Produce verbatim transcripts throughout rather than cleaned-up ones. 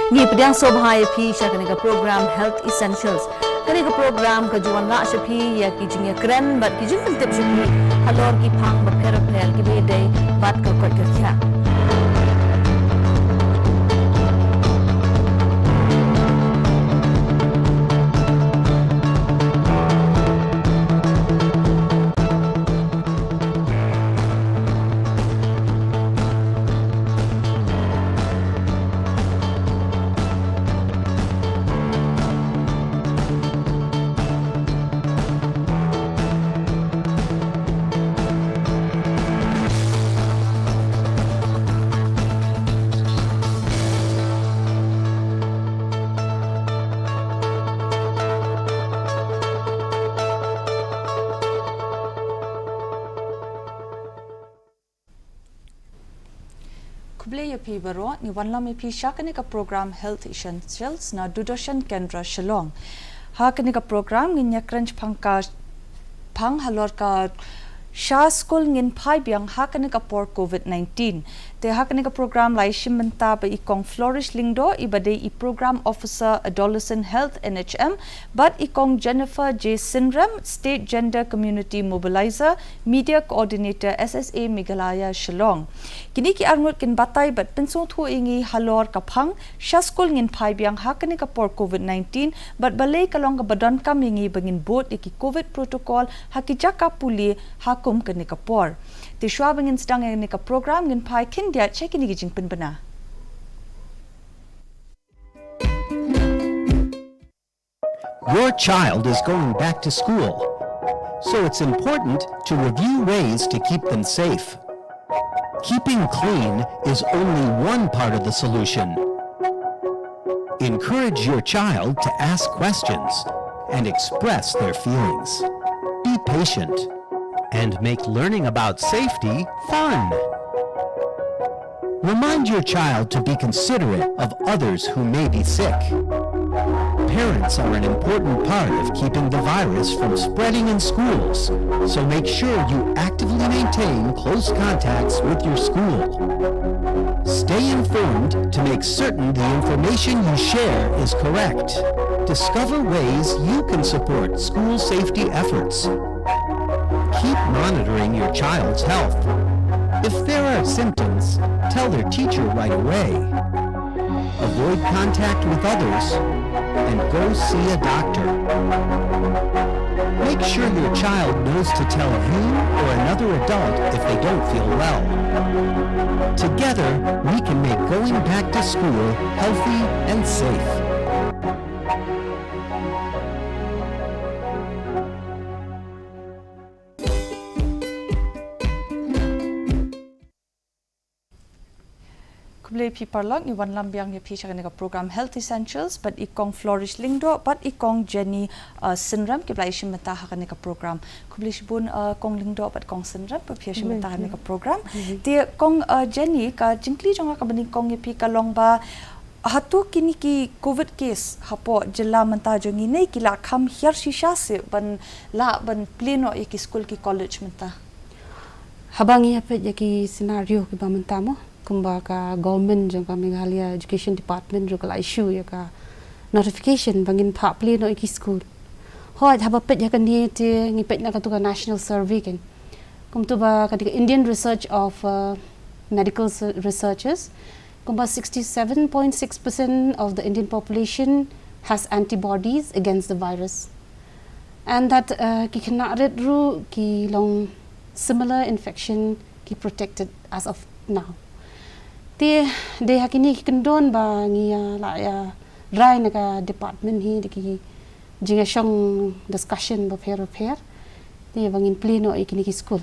Ngi pdiang sngewbha ïa phi sha kane ka program Health Essentials. Kane ka program ka ju wanrah sha phi ïa ki jingïakren bad ki jingpyntip sha phi halor ki phang bapher bapher kiba ïadei bad ka koit ka khiah. Khublei ïa phi baroh, ngi wanlam ïa phi sha kane ka program Health Essentials na Doordarshan Kendra Shillong. Ha kane ka program ngin ïakren shaphang ka phang halor ka sha skul ngin phai biang ha kane ka por covid nineteen. Te ha kane ka program la ïashim bynta bad i Kong Flourish Lyngdoh, iba dei i Program Officer Adolescent Health N H M, bad i Kong Jennifer J Synrem, State Gender Community Mobilizer, Media Coordinator S S A Meghalaya Shillong. Kine ki arngut kin batai bad pynsngewthuh ïa ngi halor ka phang sha skul ngin phai biang ha kane ka por covid nineteen bad balei ka long kaba donkam ïa ngi ba ngin bud ïa ki covid protocol ha ki jaka pule ha kum kane ka por. Te shuwa ba ngin sdang ïa kane ka program ngin phai khyndiat sha kine ki jingpynbna. Your child is going back to school, so it's important to review ways to keep them safe. Keeping clean is only one part of the solution. Encourage your child to ask questions and express their feelings. Be patient and make learning about safety fun. Remind your child to be considerate of others who may be sick. Parents are an important part of keeping the virus from spreading in schools, so make sure you actively maintain close contacts with your school. Stay informed to make certain the information you share is correct. Discover ways you can support school safety efforts. Keep monitoring your child's health. If there are symptoms, tell their teacher right away. Avoid contact with others and go see a doctor. Make sure your child knows to tell you or another adult if they don't feel well. Together, we can make going back to school healthy and safe. Khublei phi paralok, ngi wanlam biang ïa phi sha kane ka program Health Essentials bad i Kong Flourish Lyngdoh bad i Kong Jenny, uh, Synrem, kiba la ïashim bynta ha kane ka program. Khublei shibun, uh, Kong Lyngdoh bad Kong Synrem ba phi ïashim bynta ha kane ka program. Te Kong, uh, Jenny, ka jingkylli jong nga kaba nyngkong ïa phi ka long ba hato kine ki covid case hapoh jylla mynta jong ngi ne ki la kham hiar shisha seh ban lah ban plie noh ïa ki skul ki college mynta? Haba ngi ïa peit ïa ki scenario kiba mynta mo, kumba ka government jong ka Meghalaya Education Department ruh ka la issue ïa ka notification ba ngin phah plie noh ïa ki skul. Hooid, haba peit ïa kane te ngi peit na katu ka national survey kan. Kumtu ba ka Indian Research of, uh, Medical Researchers, kumba sixty-seven point six percent of the Indian population has antibodies against the virus. And that, uh, ki khynnah rit ruh ki long similar infection ki protected as of now. Te dei ha kine ki kyndon ba ngi ïa la ïa rai na ka department hi da ki jingïashong discussion bapher bapher. Te ba ngin plie noh ïa kine ki skul.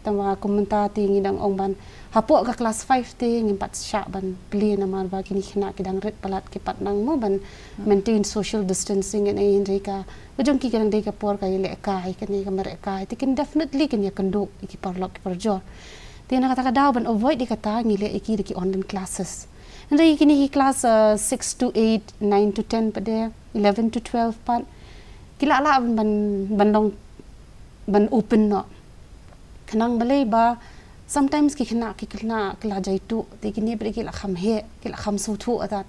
Tangba kum mynta te ngi dang ong ban hapoh ka class five te ngim pat shah ban plie namar ba kine ki khynnah ki dang rit palat ki pat nang mo ban maintain social distancing, hynrei ka jong ki ka dang dei ka por ka ïalehkai, kane ka mareh kai. Te kin definitely kin ïakynduh ïa ki paralok ki parajor. Te na kata ka daw ban avoid ïa kata ngi leh ïa ki da ki online classes. Hynrei kine ki class, uh, six to eight, nine to ten pat de, eleven to twelve pat ki lah lah ban, ban long ban open noh. Khnang balei ba sometimes ki khynnah ki khynnah ki la jaituh, te kine pat ki la kham heh, ki la kham sngewthuh atat.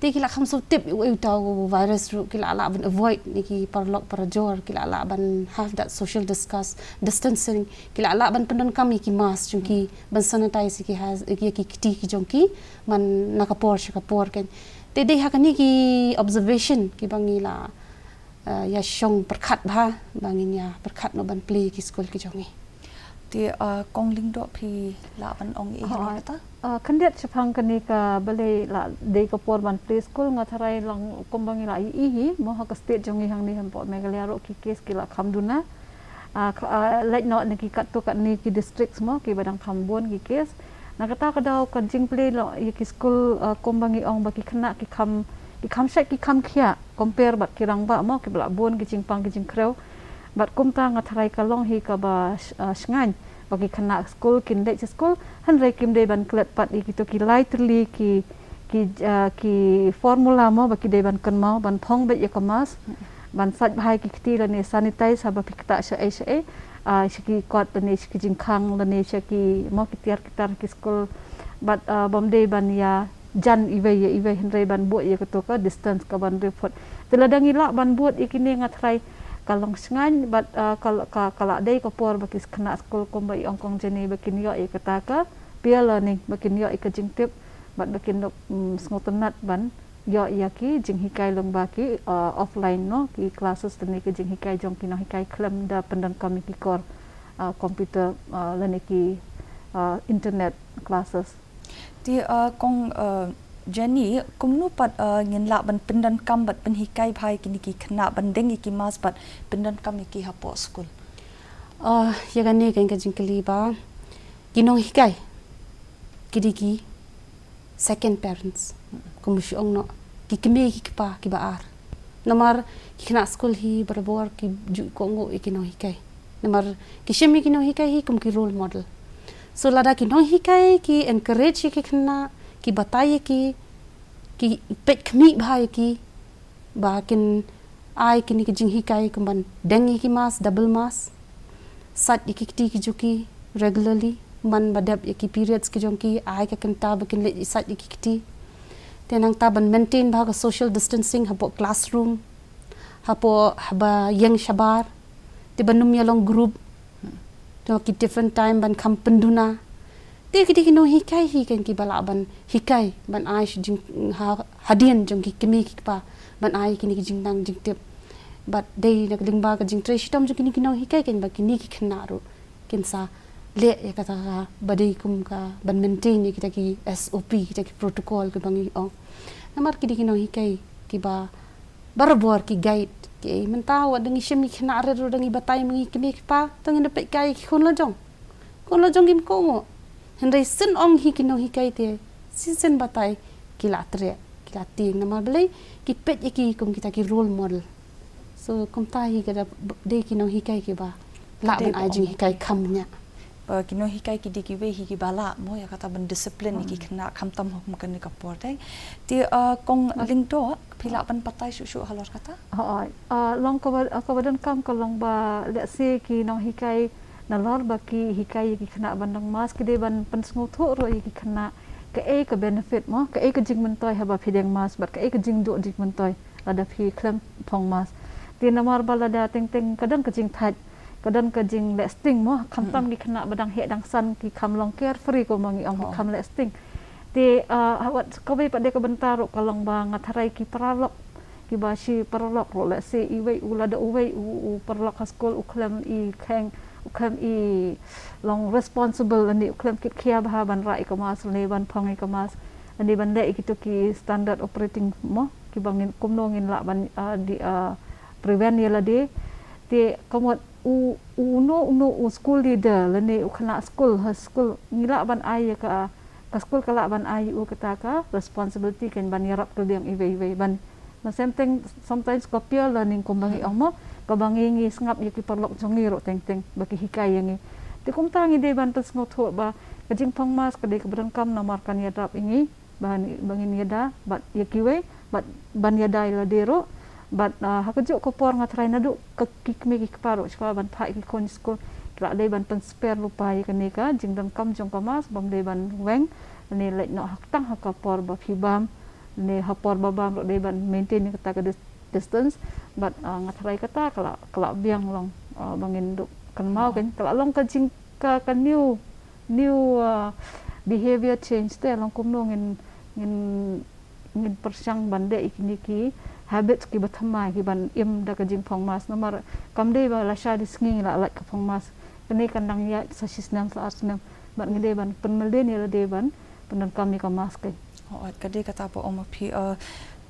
Te ki la kham sngewtip ïa uta u virus ruh, ki la lah ban avoid ïa ki paralok parajor, ki la lah ban have that social discuss, distancing, ki la lah ban pyndonkam ïa ki mask jong ki, ban sanitize ïa ki ha, ïa ki kti ki jong ki man na ka por sha ka por. Kan te dei ha kane ki observation kiba ngi la, eh, ïa shong pyrkhat bha, ba ngin ïa pyrkhat noh ban plie ïa ki skul ki jong ngi. Te, uh, Kong Lyngdoh, phi lah ban ong ïa kata? Uh, khyndiat shaphang kane ka balei la dei ka por ban plie skul, nga tharai long kumba ngi la ïohi hi mo ha ka state jong ngi hangne hapoh Meghalaya ruh ki case ki la kham duna. Uh, leit noh na ki katto katne ki districts mo kiba dang kham bun ki case. Na kata ka daw ka jingplie noh ïa ki skul, uh, kumba ngi ong ba ki khynnah ki kham, ki kham shait ki kham khiah compare bad ki rangbah mo kiba la bun ki jingpang ki jingkhrew. Bad kumta nga tharai ka long hi kaba, uh, shngaiñ ba ki khynnah skul kin leit sha skul, hynrei kim dei ban klet pat ïa kito ki lai tylli ki, ki, uh, ki formula mo ba ki dei ban kynmaw, ban phong beit ïa ka mask, ban sait bha ïa ki kti lane sanitize haba phi ktah shaei shaei, uh, sha ki kot lane sha ki jingkhang lane sha ki mo ki tiar ki tar ki skul. Bad, uh, bym dei ban ïa jan iwei ïa iwei, hynrei ban buh ïa kato ka distance kaban riewput. Te lada ngi lah ban bud ïa kine nga tharai ka long shngaiñ bad, uh, ka, ka, ka lah dei ka por ba ki khynnah skul kumba i ong Kong Jenny ba kin ïoh ïa kata ka peer learning, ba kin ïoh ïa ka jingtip bad ba kin dok, mm, sngewtynnat ban ïoh ïa ki jinghikai lyngba ki, uh, offline no, ki classes lane ki jinghikai jong ki nonghikai khlem da pyndonkam ïa ki kor, uh, computer, uh, lane ki, uh, internet classes. Te, uh, Kong, uh, Jenny, kumno pat, uh, ngin lah ban pyndonkam bad pynhikai bha ïa kine ki khynnah ban deng ïa ki mask bad pyndonkam ïa ki hapoh skul? Uh, ïa kane ka jingkylli ba ki nonghikai ki dei ki second parents. Kum shu ong noh, ki kmie ki kpa kiba ar. Namar ki khynnah skul hi barabor ki ju kohnguh ïa ki nonghikai. Namar ki shim ïa ki nonghikai hi kum ki role model. So lada ki nonghikai ki encourage ïa ki khynnah, ki batai ïa ki, ki peit khmih bha ïa ki, ba kin ai kine ki jinghikai kum ban deng ïa ki mask, double mask, sait ïa ki kti ki jong ki regularly, man ba dep ïa ki periods ki jong ki, ai ka kynta ba kin leit sait ïa ki kti. Te nangta ban maintain bha ka social distancing hapoh classroom, hapoh haba ïeng shabar, te ban ym ïa long group, to ki different time ban kham pynduna. Te ki dei ki nonghikai hi kan kiba lah ban hikai, ban ai sha jing ha, hadien jong ki kmie ki kpa, ban ai kine ki jingnang jingtip. Bad dei na ka lyngba ka jingtrei shitom jong kine ki nonghikai kan ba kine ki khynnah ruh kin sa leh ïa kata kaba dei kum ka ban maintain ïa kita ki S O P, kita ki protocol kiba ngi ong. Namar ki dei ki nonghikai kiba barabor ki guide, ki mynta wat dang ngi shim ïa ki khynnah rit ruh dang ngi batai ma ngi kmie ki kpa, to ngin da peit kai ïa ki khun la jong. Khun la jong kim kohnguh. Hynrei shen ong hi ki nonghikai te, shisien batai ki la treh, ki la tieng, namar balei, ki peit ïa ki kum kita ki role model. So kumta hi ka da dei ki nonghikai kiba lah ban ai jinghikai kham bniah. Ba ki nonghikai ki dei kiwei hi kiba lah mo ïa kata ban discipline ïa ki khynnah khamtam ha kum kane ka por te. Te, uh, Kong Lyngdoh, phi lah ban batai shuh shuh halor kata? Hooid. Uh, long kaba, uh, kaba donkam ka long ba lehse ki nonghikai nalor ba ki hikai ïa ki khynnah ban don mask, ki dei ban pynsngewthuh ruh ïa ki khynnah kaei ka benefit mo, kaei ka jingmyntoi haba phi deng mask bad kaei ka jingduh jingmyntoi lada phi khlem phong mask. Te namar ba lada teng teng ka don ka jingthait, ka don ka jingleh sting mo, khamtam ki khynnah ba dang heh dang san ki kham long carefree kumba ngi ong, ki kham leh sting. Te, uh, wat kawei pat de ka bynta ruh ka long ba nga tharai ki paralok, kiba shi paralok ruh, lehse iwei u, lada uwei u, u paralok ha skul u khlem i kheng, u khlem i long responsible lane u khlem kit khia bha ban rah ïa ka mask lane ban phong ïa ka mask lane ban leh ïa kito ki standard operating mo, kiba ngin kumno ngin lah ban, uh, di, uh, prevent ïa lade. Te ka mut u, uno uno u school leader lane u khynnah skul ha skul ngi lah ban ai ïa ka, ka skul ka lah ban ai ïa u kata ka responsibility kan ban ïarap kylliang iwei iwei ban. Bad same thing, sometimes ka peer learning kumba ngi ong mo, kaba ngi, ngi sngap ïa ki paralok jong ngi ruh teng teng ba ki hikai ïa ngi. Te kumta ngi dei ban pynsngewthuh ba ka jingphong mask ka dei kaba donkam namar kan ïarap ïa ngi ba ngin, ba ngin ïada bad ïa kiwei, bad ban ïada ïa lade ruh. Bad, ah, ha kajuh ka por nga tharai naduh ka ki kmie ki kpa ruh shuwa ban phah ïa ki khun skul ki lah dei ban pynspare lypa ïa kane ka jingdonkam jong ka mask, bym dei ban weng, lane leit noh ha, tang ha ka por ba phi bam ne ha por ba bam ruh dei ban maintain ïa kata ka dis- distance. Bad ah, nga tharai kata ka la ka la biang long ah, ba ngin duh kynmaw kan ka la long ka jing ka ka new new ah, behavior change te long kumno ngin ngin ngin pyrshang ban dei ïa kine ki habits kiba thymmai kiban im da ka jingphong mask namar kam dei ba lashai sngi la lait ka phong mask. Kane kan dang ïaid sa shi snem sa ar snem bad ngi dei ban pynmlien ïa lade ban pyndonkam ïa ka mask. Hooid, ka dei kata ba ong ma phi, uh,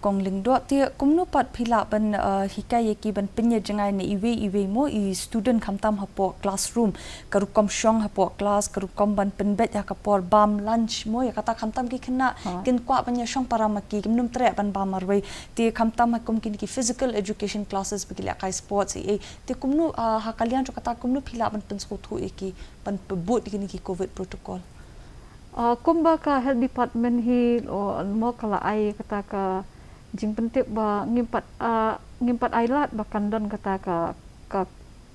Kong Lyngdoh, te kumno pat phi lah ban uh, hikai ïa ki ban pynïajngai na iwei iwei mo i student khamtam hapoh classroom, ka rukom shong hapoh class, ka rukom ban pynbeit ha ka por bam lunch mo ïa kata khamtam ki khynnah kin kwah ban ïa shong para ma ki, kim nym treh ban bam marwei. Te khamtam ha kum kine ki physical education classes ba ki lehkai sports ei ei. Te kumno uh, ha ka liang jong kata kumno phi lah ban pynsngewthuh ïa ki ban pynbud ïa kine ki covid protocol? Uh, kumba ka health department hi o mo ka la ai kata ka jingpyntip ba ngim pat uh, ngim pat ai lad ba kan don kata ka ka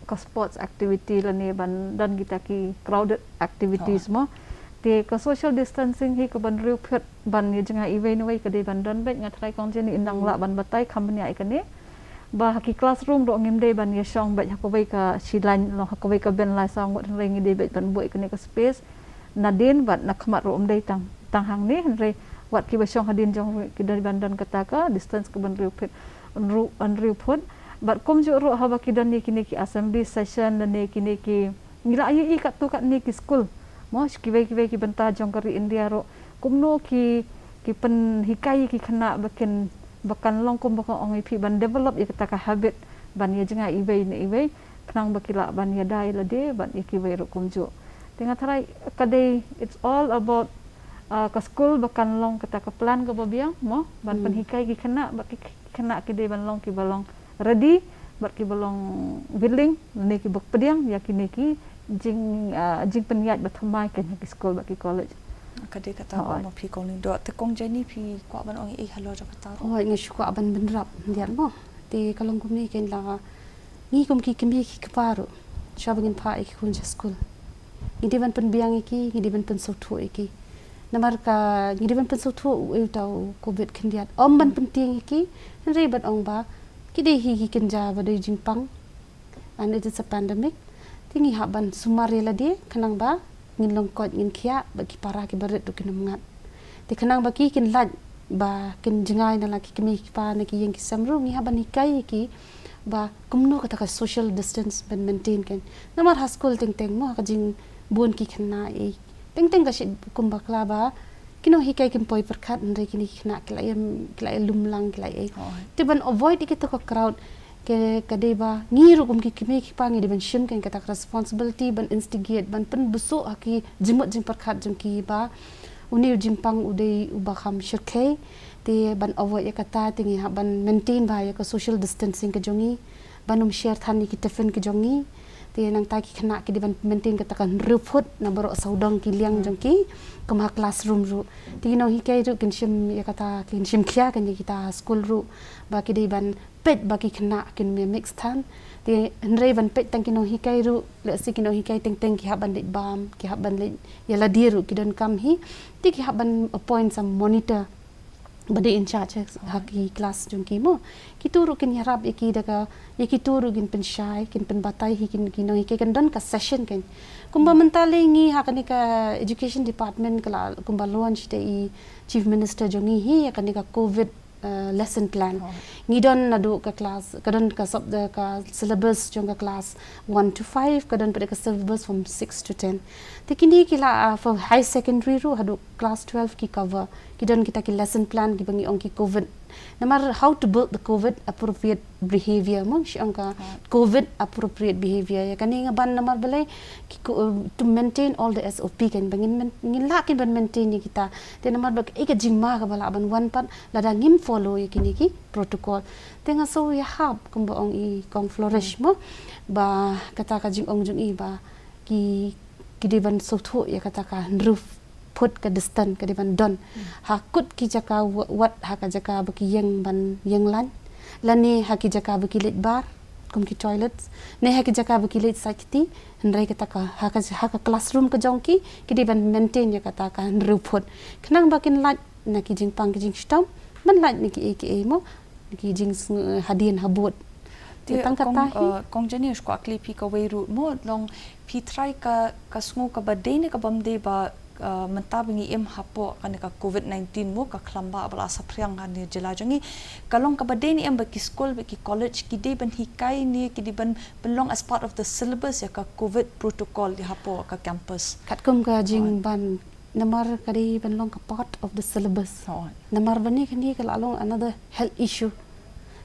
ka sports activity lane ban don kita ki crowded activities mo. Te ka social distancing hi ka ban riewphiet ban ïa jngai iwei na iwei ka dei ban don beit. Nga tharai kong Jenny in dang lah ban batai kham bniah ïa kane. Ba ha ki classroom ruh ngim dei ban ïa shong beit ha kawei ka shi lain long ha kawei ka bench lai saw ngut hynrei ngi dei beit ban buh ïa kane ka space. Nadien bad na khmat ruh ym dei tang tang hangne hynrei wat kiba shong hadien jong ruh ki dei ban don kata ka distance ka ban riewphiet. Ruh ban riewphiet. Bad kumjuh ruh haba ki don ïa kine ki assembly session lane kine ki ngi la ïohi katto katne ki skul mo kiwei kiwei ki bynta jong ka ri India ruh kumno ki ki pynhikai ïa ki khynnah ba kin ba kan long kumba kong ong ïa phi ban develop ïa kata ka habit ban ïa jngai iwei na iwei khnang ba ki lah ban ïada ïa lade bad ïa kiwei ruh kumjuh. Te nga tharai ka dei it's all about uh, ka skul ba kan long kata ka plan kaba biang mo ban pynhikai ki khynnah ba ki khynnah ki dei ban long kiba long ready bad kiba long willing ne kiba pdiang ïa kine ki jing uh, jingpynïaid ba thymmai kein ha ki skul bad ki college. Ka dei kata ba ma phi Kong Lyngdoh. Te Kong Jenny phi kwah ban ong ei halor jong kata ruh? Hooid, nga shu kwah ban bynrap hyndiat mo. Te ka long kumne kein la ngi kum ki kmie ki kpa ruh shuwa ba ngin phah ïa ki khun sha skul ngi dei ban pynbiang ïa ki, ngi dei ban pynsngewthuh ïa ki. Namar ka ngi dei ban pynsngewthuh ïa uta u covid khyndiat ym ban pyntieng ïa ki hynrei ban ong ba ki dei hi ki kynja ba dei jingpang. And it is a pandemic. Te ngi hap ban sumar ïa lade khnang ba ngin long koit ngin khiah bad ki para kiba rit ruh kin ym ngat. Te khnang ba ki kin lait ba kin jngai na la ki kmie ki kpa na ki ïing ki sem ruh ngi hap ban hikai ïa ki ba kumno kata ka social distance ban maintain kein. Namar ha skul teng teng mo ha ka jingbun ki khynnah ei teng teng ka shait kum bakla ba ki nonghikai kim poi pyrkhat hynrei kine ki khynnah ki la ïa ki la ïa lum lang ki la ïa. Te ban avoid ïa kito ka crowd ka dei ba ngi ruh kum ki kmie ki kpa ngi dei ban shim kein kata ka responsibility ban instigate ban pynbsuk ha ki jingmut jingpyrkhat jong ki ba une u jingpang u dei uba kham shyrkhei. Te ban avoid ïa kata te ngi hap ban maintain ba ïa ka social distancing ka jong ngi ban ym share than ïa ki tiffin ka jong ngi. Te nangta ki khynnah ki dei ban maintain kata ka hynriew phut na baroh sawdong ki liang jong ki kum ha classroom ruh. Te ki nonghikai ruh kin shim ïa kata kin shim khia kein ïa kita ha skul ruh ba ki dei ban peit ba ki khynnah kin ym mix than. Te hynrei ban peit tang ki nonghikai ruh lehse ki nonghikai teng teng ki hap ban leit bam ki hap ban leit ïa lade ruh ki donkam hi. Te ki hap ban appoint some monitor ba dei in charge ha ki class jong ki mo. Kito ruh kin ïarap ïa ki da ka ïa kito ruh kin pynshai kin pynbatai hi kin ki nonghikai kan don ka session kein. Kumba mynta lei ngi ha kane ka education department ka la kumba launch da i chief minister jong ngi hi ïa kane ka covid uh, lesson plan. Ngi don naduh ka class ka don ka sub ka syllabus jong ka class one to five ka don pat ka syllabus from six to ten. Te kine ki la uh, for high secondary ruh haduh class twelve ki cover ki don kita ki lesson plan kiba ngi ong ki covid. Namar how to build the covid appropriate behavior mo shi ong ka covid appropriate behavior ïa kane nga ban namar balei ki uh, to maintain all the S O P kein ba ngin ngin la kein ban maintain ïa kita. Te namar ba ka jingma kaba lah ban wan pat lada ngim follow ïa kine ki protocol. Te nga sngew ïahap kumba ong i Kong Flourish mo ba kata ka jingong jong i ba ki ki dei ban sngewthuh ïa kata ka hynriew phut ka distance ka dei ban don ha kut ki jaka wat ha ka jaka ba ki ïeng ban ïeng lain lane ha ki jaka ba ki leit bar kum ki toilets ne ha ki jaka ba ki leit sait kti. Hynrei kata ka ha ka ha ka classroom ka jong ki ki dei ban maintain ïa kata ka hynriew phut khnang ba kin lait na ki jingpang ki jingshitom Ban lait na ki ei ki ei mo, na ki jing hadien habud. Te tang kata hi. Kong Jani, shu kwah kylli phi kawei ruh mo, long phi trai ka ka sngew kaba dei ne ka bym dei ba mynta ba ngi im hapoh kane ka covid nineteen mo, ka khlambah ba la saphriang ha ne jylla jong ngi, ka long kaba dei ne em ba ki skul bad ki college ki dei ban hikai ne ki dei ban pynlong as part of the syllabus ïa ka covid protocol ïa hapoh ka campus? Katkum ka jing ban, namar ka dei ban long ka part of the syllabus. Namar ba ne kane ka la long another health issue.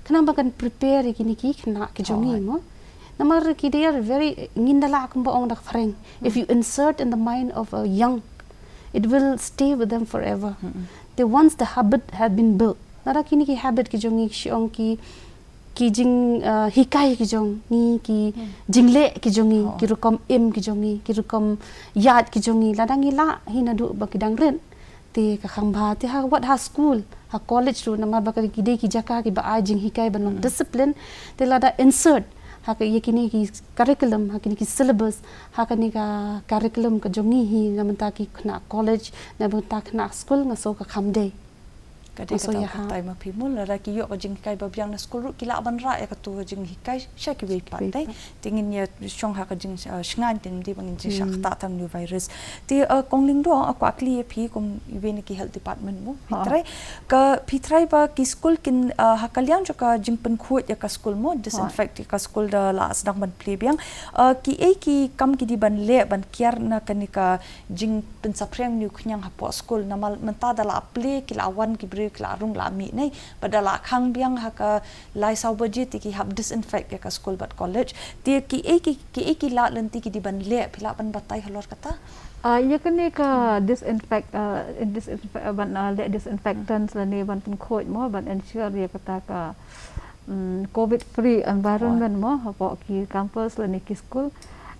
Khnang ba kan prepare ïa kine ki khynnah ki jong ngi mo. Namar ki, they are very, ngin da lah kumba ong da ka phareng, if you insert in the mind of a young, it will stay with them forever. Te once the habit have been built, lada kine ki habit ki jong ngi, shu ong ki, ki jing hikai ki jong ngi, ki jingleh ki jong ngi, ki rukom im ki jong ngi, ki rukom ïaid ki jong ngi, lada ngi lah hi naduh ba ki dang rit, te ka kham bha. Te ha wat ha skul, ha college ruh, namar ba ki dei ki jaka kiba ai jinghikai ban long discipline. Te lada insert ha ka ïa kine ki curriculum, ha kine ki syllabus, ha kane ka curriculum ka jong ngi hi na bynta ki khynnah college, na bynta khynnah skul, nga sngew ka kham dei. Ka dei kata ka tai ma phi mo, lada ki ïoh ka jinghikai ba biang na skul ruh ki lah ban rah ïa kato ka jinghikai sha kiwei pat. Te ngin ïa shong ha ka jingshngaiñ te ym dei ba ngin jingshah ktah tang ïa u virus. Te Kong Lyngdoh, nga kwah kylli ïa phi kum iwei na ki health department mo, phi trai ka, phi trai ba ki skul kin ha ka liang jong ka jingpynkhuid ïa ka skul mo, disinfect ïa ka skul da la sdang ban plie biang, ki ei ki kam ki dei ban leh ban kiar na kane ka jingpynsaphriang ne u khñiang hapoh skul? Namar mynta da la plie ki la wan ki briew ki la rung la mih ne, bad da la khang biang ha ka lai saw baje te ki hap disinfect ïa ka skul bad college. Te ki ei ki, ki ei ki lad lynti ki dei ban leh, phi lah ban batai halor kata? Ïa kane ka disinfect, disinfect ban leh disinfectants lane ban pynkhuid mo ban ensure ïa kata ka covid free environment mo hapoh ki campus lane ki skul.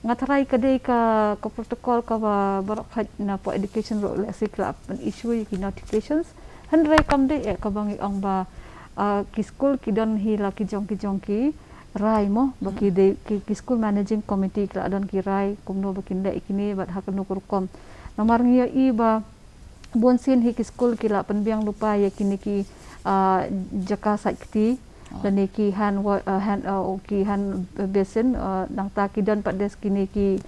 Nga tharai ka dei ka protocol kaba baroh khoit na poh education ruh lehse ki la pyn issue ïa ki notifications. Hynrei kam dei eh kaba ngi ong ba ki skul ki don hi la ki jong ki jong ki rai mo ba ki dei ki, ki school managing committee ki la don ki rai kumno ba kin leh ïa kine bad ha kano ka rukom. Namar ngi ïohi ba bun sien hi ki skul ki la pynbiang lypa ïa kine ki jaka sait kti lane ki hand wa, hand, ki hand basin, nangta ki don pat de kine ki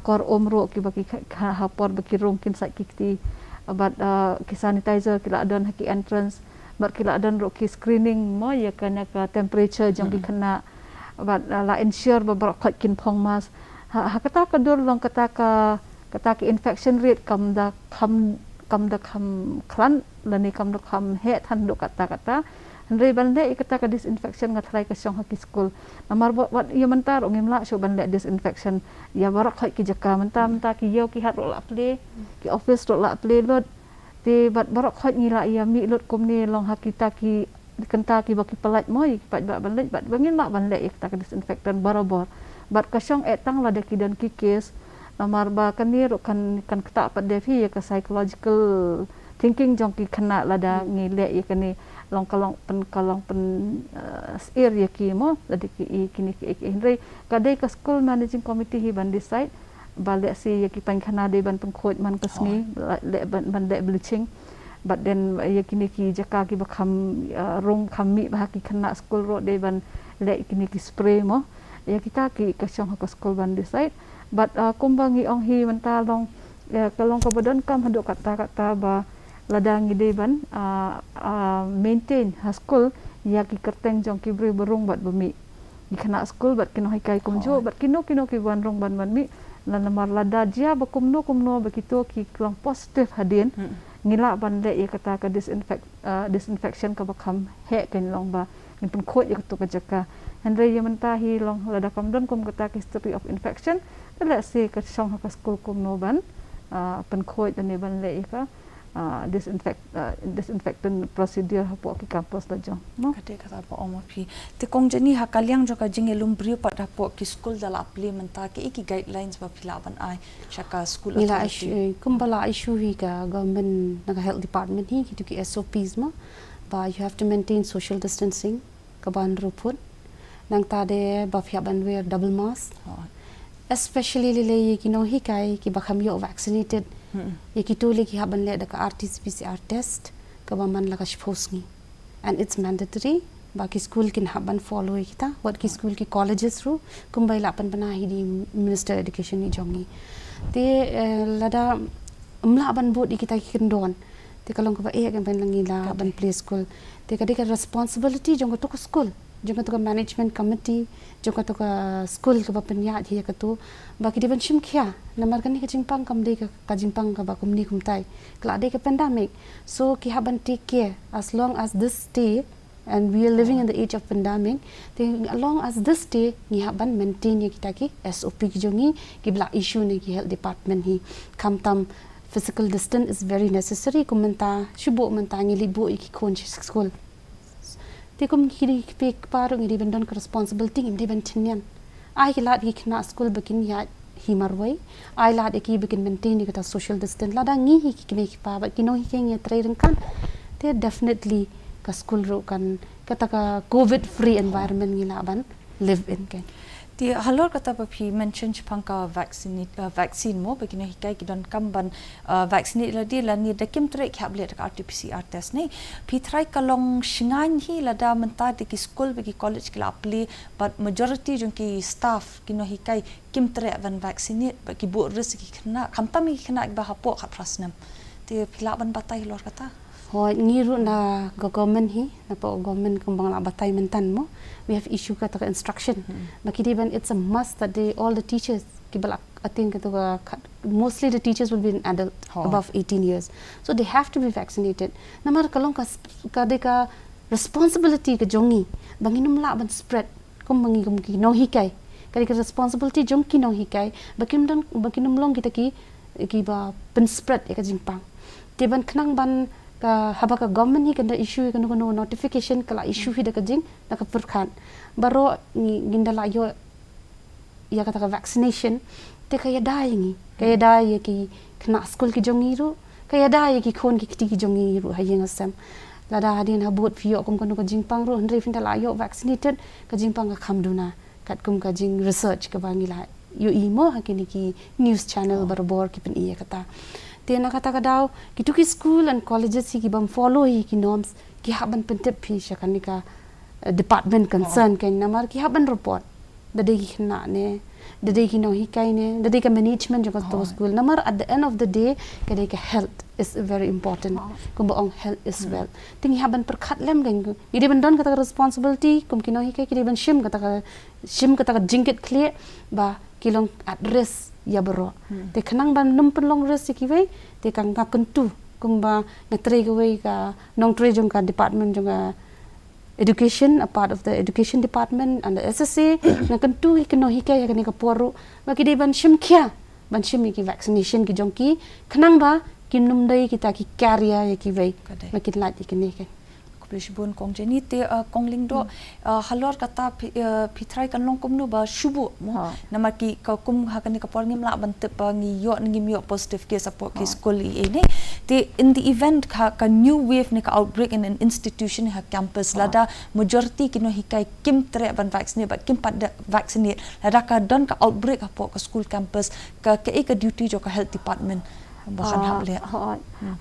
kor um ruh kiba ki ha por ba ki rung kin sait ki kti. Bad ki sanitizer ki la don ha ki entrance. Bad ki la don ruh ki screening mo ïa kane ka temperature jong ki khynnah. Bad la ensure ba baroh khoit kin phong mask. Ha, ha kata ka dur long kata ka, kata ka infection rate kam da kham, kam da kham khlaiñ lane kam da kham heh than haduh katta katta. Hynrei ban leh ïa kata ka disinfection nga tharai ka shong ha ki skul. Namar ba wat ïa mynta ruh ngim lah shuh ban leh disinfection ïa baroh khoit ki jaka. Mynta, mynta ki ïew ki hat ruh la plie, ki office ruh la plie lut. Te bad baroh khoit ngi lah ïa mih lut kumne long ha kita ki kynta kiba ki pyllait mo ïa ki paidbah ban leit bad ba ngin lah ban leh ïa kata ka disinfectant barabor. Bad ka shong eh tang lada ki don ki case. Namar ba kane ruh kan, kan ktah pat de phi ïa ka psychological thinking jong ki khynnah lada ngi leh ïa kane long ka long pyn, ka long pyn syier ïa ki mo lada ki ïa kine ki, hynrei ka dei ka school managing committee hi ban decide. Ba lehse ïa ki painkhana dei ban pynkhuid man ka sngi, leh ban, ban leh bleaching. Bad then ïa kine ki jaka kiba kham rung kham mih ba ha ki khynnah skul ruh dei ban leh kine ki spray mo. Ïa kita ki ka shong ha ka skul ban decide. Bad kumba ngi ong hi mynta long ka long kaba donkam haduh katta katta ba lada ngi dei ban maintain ha skul ïa ki kyrteng jong ki briew ba rung bad ba mih. Ki khynnah skul bad ki nonghikai kumjuh bad kino kino ki wan rung ban ban mih. Namar lada jia ba kumno kumno ba kito ki long positive hadien, ngi lah ban leh ïa kata ka disinfect, disinfection kaba kham heh kan long ba ngin pynkhuid ïa kato ka jaka. Hynrei ïa mynta hi long lada kam don kum kata ka history of infection, te lehse ka shong ha ka skul kumno ban pynkhuid lane ban leh ïa ka disinfect, disinfectant procedure hapoh ki campus la jong. Ka dei kata ba ong ma phi. Te Kong Jenny, ha ka liang jong ka jingïalum briew pat hapoh ki skul da la plie mynta, kiei ki guidelines ba phi lah ban ai sha ka school authority? Ngi la issue, kumba la issue hi ka government na ka health department hi kito ki S O Ps ma ba you have to maintain social distancing, ka ban ruh put. Nangta de ba phi hap ban wear double mask. Especially lei lei ïa ki nonghikai kiba kham ïoh vaccinated. Ïa kito lei ki hap ban leh da ka R T P C R test kaba man la ka shiphew sngi. And it's mandatory ba ki school kin hap ban follow ïa kita, wat ki school ki colleges ruh, kumba i la pynbna hi da i Minister Education i jong ngi. Te, eh, lada ym lah ban bud ïa kita ki kyndon, te ka long kaba eh, kan ban ngi lah ban plie school. Te ka dei ka responsibility jong katu ka school, jong katu ka management committee, jong katu ka school kaba pynïaid hi ïa katu, ba ki dei ban shim khia. Namar kane ka jingpang kam dei ka, ka jingpang kaba kumne kumtai. Ka la dei ka pandemic. So ki hap ban take care as long as this stay, and we are living in the age of pandemic. Te as long as this stay, ngi hap ban maintain ïa kita ki S O P ki jong ngi, kiba la issue na ki health department hi. Khamtam physical distance is very necessary. Kum mynta, shu buh mynta ngi leit buh ïa ki khun sha school. Te kum ki dei ki kpa ruh, ngi dei ban don ka responsibility, ngi dei ban chynniang. Ai ki lad ki khynnah school ba kin ïaid hi marwei. Ai lad ïa ki ba kin maintain ïa kata social distance. Lada ngi hi ki kmie ki kpa bad ki nonghikai ngi trei ryngkat, te definitely ka school ruh kan, kata ka covid free environment ngi lah ban live in, kan. Te halor kata ba phi mention shaphang ka vaccine, uh, vaccine mo, ba ki nonghikai ki donkam ban, uh, vaccinate lade, lane da kim treh ki hap leh da ka R T P C R test ne. Phi tharai ka long shngaiñ hi lada mynta da ki school bad ki college ki la plie, bad majority jong ki staff, ki nonghikai, kim treh ban vaccinate, bad ki buh risk ïa ki khynnah, khamtam ïa ki khynnah kiba hapoh khatphra snem. Te phi lah ban batai halor kata? Hooid, ngi ruh na ka government hi, napoh government kumba nga la batai myntan mo, we have issue kata ka instruction. Ba ki dei ban, it's a must that they, all the teachers kiba la attend katu ka, mostly the teachers will be an adult above eighteen years. So they have to be vaccinated. Namar ka long ka, ka dei ka responsibility ka jong ngi ba ngin ym lah ban spread, kum ba ngi kum ki nonghikai. Ka dei ka responsibility jong ki nonghikai ba kin don, ba kin ym long kita ki, kiba pynspread ïa ka jingpang. Te ban khnang ban ka, haba ka government hi kan da issue ïa kano kano notification, ka la issue hi da ka jing, da ka pyrkhat. Baroh ngi, ngin da la ïoh ïa kata ka vaccination, te ka ïada ïa ngi, ka ïada ïa ki khynnah school ki jong ngi ruh, ka ïada ïa ki khun ki kti ki jong ngi ruh ha ïing ha sem. Lada hadien habud phi ïoh kum kano ka jingpang ruh, hynrei phin da la ïoh vaccinated, ka jingpang ka kham duna, katkum ka jing research kaba ngi la ïohi mo ha kine ki news channel barabor ki pyni ïa kata. Te na kata ka daw, kitu ki school and colleges hi ki bym follow hi ki norms, ki hap ban pyntip hi sha kane ka, eh, department concern, kan, namar ki hap ban report. Da dei ki khynnah ne, da dei ki nonghikai ne, da dei ka management jong kato ka school. Namar at the end of the day, ka dei ka health is very important. Kumba ong, health is wealth. Te ngi hap ban pyrkhat lem, kan, ngi dei ban don kata ka responsibility, kum ki nonghikai ki dei ban shim kata ka, shim kata ka jingkitkhlieh ba ki long at risk ïa baroh. Te khnang ban ym pynlong risk ïa kiwei, te ka nga kyntu, kumba nga trei kawei ka nongtrei jong ka department jong ka education, a part of the education department and the S S A, nga kyntu ïa ki nonghikai ha kane ka por ruh ba ki dei ban shim khia, ban shim ïa ki vaccination ki jong ki, khnang ba kin ym dei kita ki carrier ïa kiwei ba kin lait ïa kine, kan. Khublei shibun Kong Jenny. Te, uh, Kong Lyngdoh, uh, halor kata phi, uh, phi tharai kan long kumno ba shu buh mo? Namar ki, ka kum ha kane ka por ngim lah ban tip ba ngi ïoh ne ngim ïoh positive case hapoh ki school ei ei ne. Te in the event ka, ka new wave ne ka outbreak in an institution ha campus, lada majority ki nonghikai kim treh ban vaccinate bad kim pat da vaccinate, lada ka don ka outbreak hapoh ka school campus, ka, kaei ka duty jong ka health department ba kan hap leh?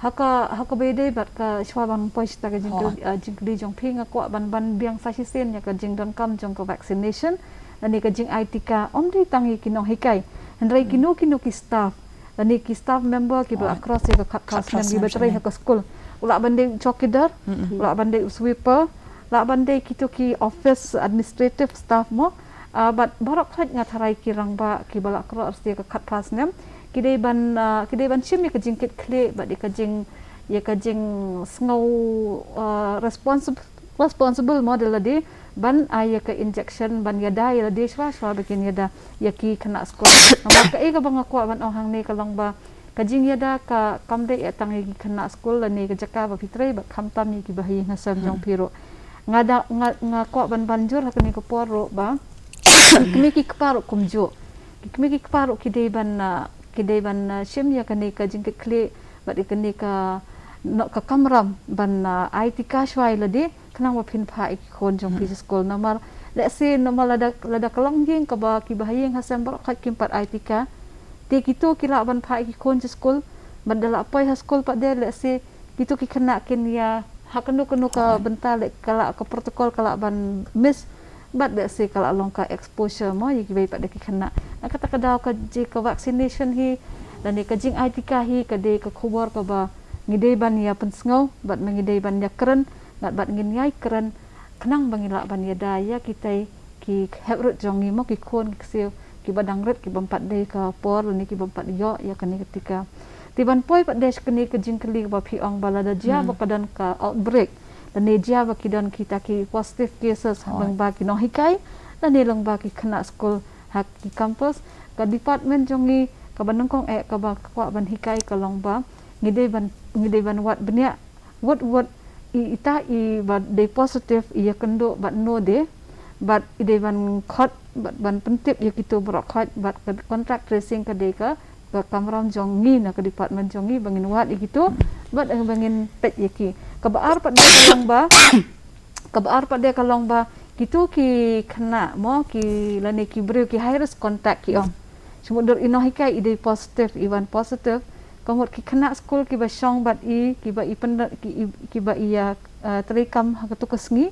Ha ka, ha kaba ïadei bad ka, shuwa ban poi sha ka jingkylli, uh, jingkylli jong phi, nga kwah ban, ban biang sa shisien ïa ka jingdonkam jong ka vaccination lane ka jingai tika, ym dei tang ïa ki nonghikai, hynrei kino kino ki staff lane ki staff member kiba la cross ïa ka khatphra snem kiba trei ha ka school. U lah ban dei u chowkidar, u lah ban dei u sweeper, lah ban dei kito ki office administrative staff mo. Ah, bad baroh khoit nga tharai ki rangbah kiba la cross ïa ka khatphra snem, ki dei ban, ah, ki dei ban shim ïa ka jingkitkhlieh bad ïa ka jing, ïa ka jingsngew, ah, responsib-, responsible mo da lade, ban ai ïa ka injection, ban ïada ïa lade shuwa shuwa ba kin ïada ïa ki khynnah skul. Namar kaei kaba nga kwah ban ong hangne ka long ba ka jingïada ka kam dei eh tang ïa ki khynnah skul lane ka jaka ba phi trei, bad khamtam ïa kiba ha ïing ha sem jong phi ruh. Nga da, nga, nga kwah ban ban jur ha kane ka por ruh ba ki kmie ki kpa ruh kumjuh. Ki kmie ki kpa ruh ki dei ban, ah, ki dei ban, ah, shim ïa kane ka jingkitkhlieh bad ïa kane ka, noh, ka kamram ban, ah, ai tika shuwa ïa lade, khnang ba phin phah ïa ki khun jong phi sha skul. Namar lehse, namar lada, lada ka long ïing kaba kiba ha ïing ha sem baroh khoit kim pat ai tika, te kito ki lah ban phah ïa ki khun sha skul, bad da lah poi ha skul pat de, lehse kito ki khynnah kin ïa Ha kano kano ka bynta leh ka la ka protocol ka la ban miss. Bad leh se ka la long ka exposure mo ïa kiwei pat de ki khynnah. Na kata ka daw ka jing ka vaccination hi lane ka jingai tika hi ka dei ka khubor kaba ngi dei ban ïa pynsngew bad ma ngi dei ban ïa kren bad bad ngin ïai kren khnang ba ngi lah ban ïada ïa kitai ki hep rut jong ngi mo ki khun ki ksiew kiba dang rit kibym pat dei ka por lane kibym pat ïoh ïa kane ka tika. Te ban poi pat de sha kane ka jingkylli kaba phi ong ba lada jia ba ka don ka outbreak lane jia ba ki don kita ki positive cases lyngba ki nonghikai lane lyngba ki khynnah skul ha ki campus, ka department jong ngi kaba nyngkong eh kaba kwah ban hikai ka long ba ngi dei ban ngi dei ban wad bniah wut wut i ita i ba dei positive i ïakynduh bad no de bad i dei ban khot bad ban pyntip ïa kito baroh khot bad ka contact tracing ka dei ka ka kamram jong ngi na ka department jong ngi ba ngin wad ïa kito bad ba ngin peit ïa ki. Kaba ar pat de ka long ba kaba ar pat de ka long ba kito ki khynnah mo ki lane ki briew ki high risk contact ki ong. Shu mut dur i nonghikai i dei positive i wan positive. Ka mut ki khynnah skul kiba shong bad i kiba i pynda ki i- kiba i ïa uh, treikam ha katu ka sngi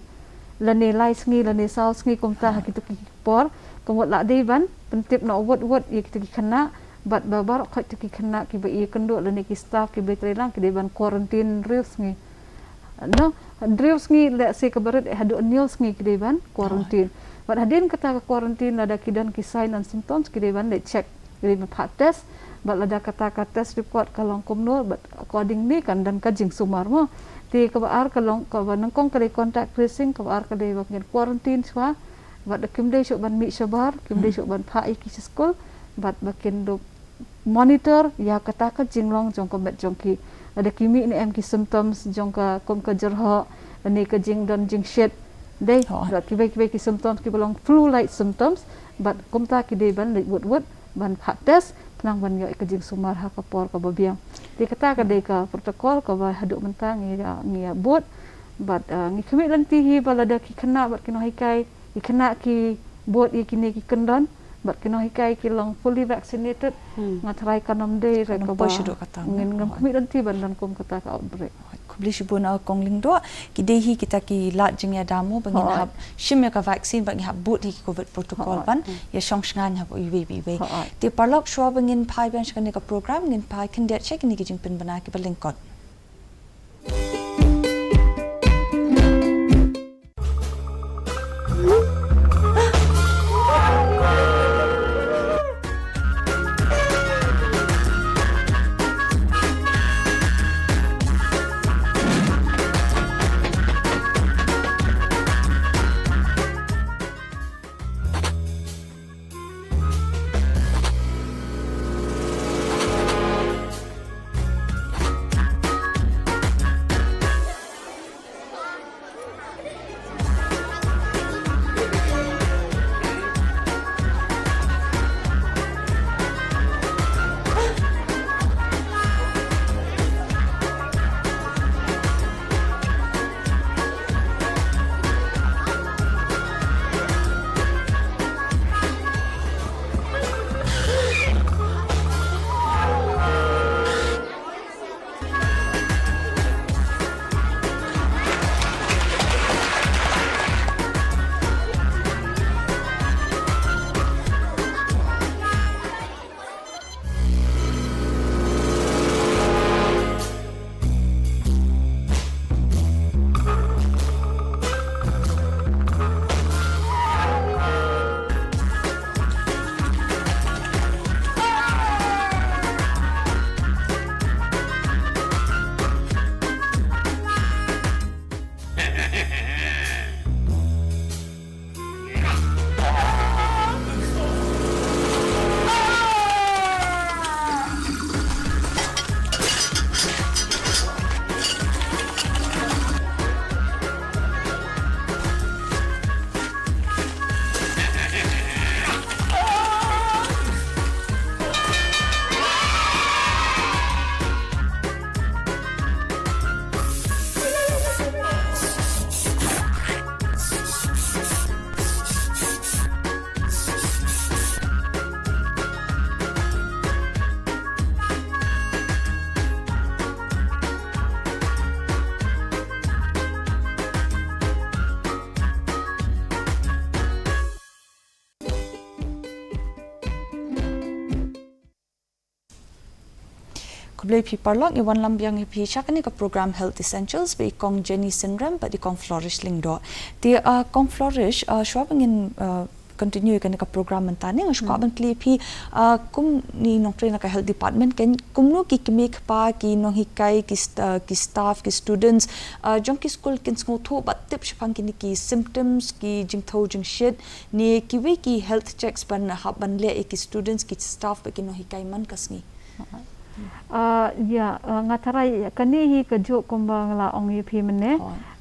lane lai sngi lane saw sngi kumta ha kitu ki por ka mut la dei ban pyntip noh wut wut ïa kitu ki khynnah bad ba baroh khot tu ki khynnah kiba i ïakynduh lane ki staff kiba i treilang ki dei ban quarantine hynriew sngi. No, hynriew sngi leh se kaba rit haduh hynñiew sngi ki dei ban quarantine. Bad hadien kata ka quarantine lada ki don ki sign and symptoms ki dei ban leh check. Ki dei ban phah test. Bad lada kata ka test report ka long kumno bad accordingly kan don ka jingsumar mo. Te kaba ar ka long kaba nyngkong ka dei contact tracing kaba ar ka dei ba ngin quarantine shuwa. Bad kim dei shuh ban mih shabar, kim dei shuh ban phah ïa ki sha skul. Bad ba kin dup monitor ïa kata ka jinglong jong ka met jong ki. Lada ki mih ne em ki symptoms jong ka kum ka jyrhoh lane ka jingdon jingshit. Dei bad kiwei kiwei ki symptoms kiba long flu like symptoms bad kumta ki dei ban leit wut wut ban phah test khnang ban ïoh ïa ka jingsumar ha ka por kaba biang. Te kata ka dei ka protocol kaba haduh mynta ngi ïa ngi ïa bud bad uh, ngi khmih lynti hi ba lada ki khynnah bad ki nonghikai ki khynnah ki bud ïa kine ki kyndon bad ki nonghikai ki long fully vaccinated. Nga tharai kan ym dei re kaba ngin ngam khmih lynti ban don kum kata ka outbreak. Khublei shibun a Kong Lyngdoh. Ki dei hi kita ki lad jingïada mo ba ngin hap shim ïa ka vaccine ba ngin hap bud hi ki covid protocol ban ïa shong shngaiñ hap iwei iwei. Te paralok shuwa ba ngin phai biang sha kane ka program ngin phai khyndiat sha kine ki jingpynbna kiba lyngkot. Khublei phi paralok, i wanlam biang ïa phi sha kane ka program Health Essentials bad i Kong Jenny Synrem bad i Kong Flourish Lyngdoh. Te, ah, Kong Flourish, ah, shuwa ba ngin, ah, continue ïa kane ka program mynta ne, nga shu kwah ban kylli ïa phi, ah, kum i nongtrei na ka health department, kumno ki kmie kpa, ki nonghikai, ki st-, ah, ki staff, ki students, ah, jong ki skul kin sngewthuh bad tip shaphang kine ki symptoms, ki jingthew jingshit, ne kiwei ki health checks ban hap ban leh ïa ki students, ki staff bad ki nonghikai man ka sngi. Ah, ïa, ah, nga tharai kane hi kajuh kumba nga la ong ïa phi mynne.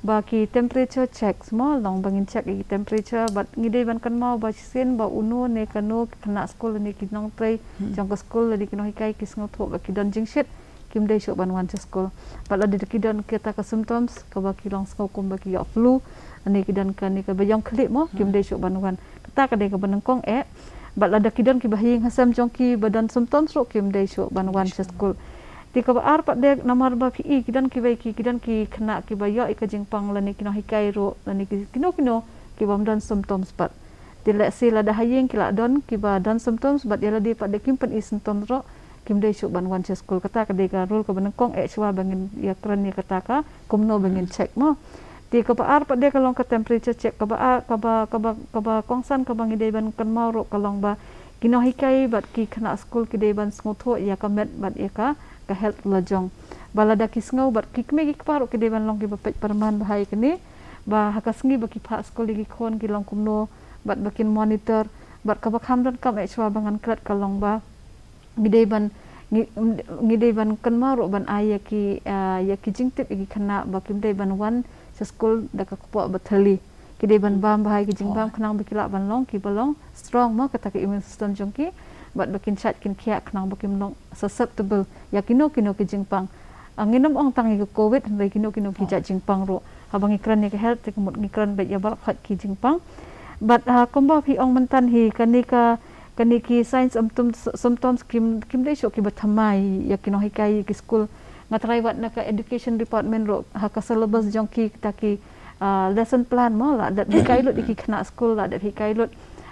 Ba ki temperature checks mo, long ba ngin check ïa ki temperature, bad ngi dei ban kynmaw ba shisien ba uno ne kano ki khynnah skul ne ki nongtrei jong ka skul ne ki nonghikai ki sngewthuh ba ki don jingshit, kim dei shuh ban wan sha skul. Bad lada ki don kita ka symptoms kaba ki long sngew kumba ki ïoh flu, ne ki don kane kaba ïong khlieh mo, kim dei shuh ban wan. Kata ka dei kaba nyngkong eh. Bad lada ki don kiba ha ïing ha sem jong ki ba don symptoms ruh, kim dei shuh ban wan sha skul. Te kaba ar pat de namar ba phi i ki don kiwei ki, ki don ki khynnah kiba ïoh ïa ka jingpang lane ki nonghikai ruh lane ki kino kino kibym don symptoms pat. Te lehse lada ha ïing ki la don kiba don symptoms bad ïa lade pat de kim pyni symptoms ruh, kim dei shuh ban wan sha skul. Kata ka dei ka rule kaba nyngkong eh shuwa ba ngin ïakren ïa kata ka kumno ba ngin check mo. Te kaba ar pat de ka long ka temperature check, kaba ar, kaba, kaba, kaba kongsan kaba ngi dei ban kynmaw ruh ka long ba ki nonghikai bad ki khynnah skul ki dei ban sngewthuh ïa ka met bad ïa ka, ka health la jong. Ba lada ki sngew bad ki kmie ki kpa ruh ki dei ban long kiba peit pyrman bha ïa kane. Ba ha ka sngi ba ki phah skul ïa ki khun ki long kumno bad ba kin monitor. Bad kaba kham donkam eh shuwa ba ngan klet ka long ba ngi dei ban, ngi, ngi dei ban kynmaw ruh ban ai ïa ki, ah, ïa ki jingtip ïa ki khynnah ba kim dei ban wan sha skul da ka kpoh ba thylli. Ki dei ban bam bha ïa ki jingbam khnang ba ki lah ban long kiba long strong mo kata ka immune system jong ki. Bad ba kin shait kin khiah khnang ba kim long susceptible ïa kino kino ki jingpang. Ah, ngin ym ong tang ïa ka covid, hynrei kino kino ki jait jingpang ruh. Haba ngi kren ïa ka health te ka mut ngi kren beit ïa baroh khoit ki jingpang. Bad, ah, kumba phi ong mynta hi kane ka, kane ki signs symptoms, symptoms kim, kim dei shuh kiba thymmai ïa ki nonghikai ïa ki skul. Nga tharai wat na ka education department ruh ha ka syllabus jong ki kita ki, ah, lesson plan mo, la dep hikai lut ïa ki khynnah skul, la dep hikai lut.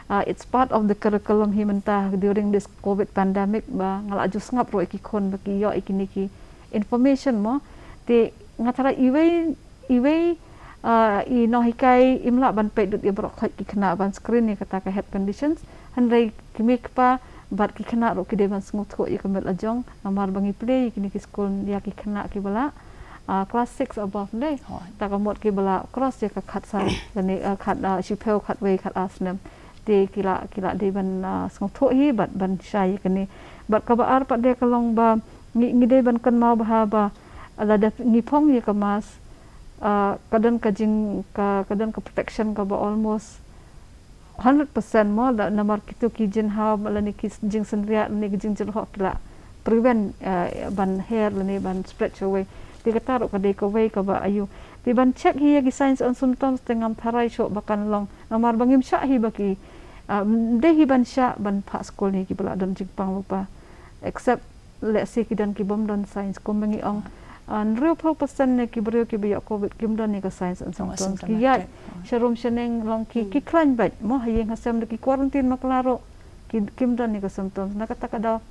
Ah, it's part of the curriculum hi mynta during this covid pandemic ba nga la ju sngap ruh ïa ki khun ba ki ïoh ïa kine ki information mo. Te nga tharai iwei, iwei, ah, i nonghikai im lah ban peit lut ïa baroh khoit ki khynnah ban screen ïa kata ka health conditions. Hynrei ki kmie kpa bad ki khynnah ruh ki dei ban sngewthuh ïa ka met la jong namar ba ngi plie ïa kine ki skul ïa ki khynnah kiba la, ah, class six above ne. Ta ka mut kiba la cross ïa ka khatsan lane, ah, khat, ah, shiphew khatwei khatar snem. Te ki la, ki la dei ban, ah, sngewthuh hi bad ban shai ïa kane. Bad kaba ar pat de ka long ba ngi, ngi dei ban kynmaw bha ba lada ngi phong ïa ka mask, ah, ka don ka jing, ka, ka don ka protection kaba almost hundred percent mo, da namar kito ki jinghap lane ki jingsynriah lane ki jingjyrhoh ki la prevent, ah, ban her lane ban spread sha wei. Te kata ruh ka dei kawei kaba aïu. Te ban check hi ïa ki signs and symptoms te ngam tharai shuh ba kan long. Namar ba ngim shah hi ba ki, ah, ym dei hi ban shah ban phah skul ne kiba la don jingpang lypa. Except lehse ki don kibym don signs kumba ngi ong. Ah, hynriewphew percent ne ki briew kiba ïoh covid kim don ïa ka signs and symptoms. Ki ïaid sharum shaneng long ki, ki khlaiñ beit mo ha ïing ha sem da ki quarantine bakla ruh ki, kim don ïa ka symptoms. Na kata ka daw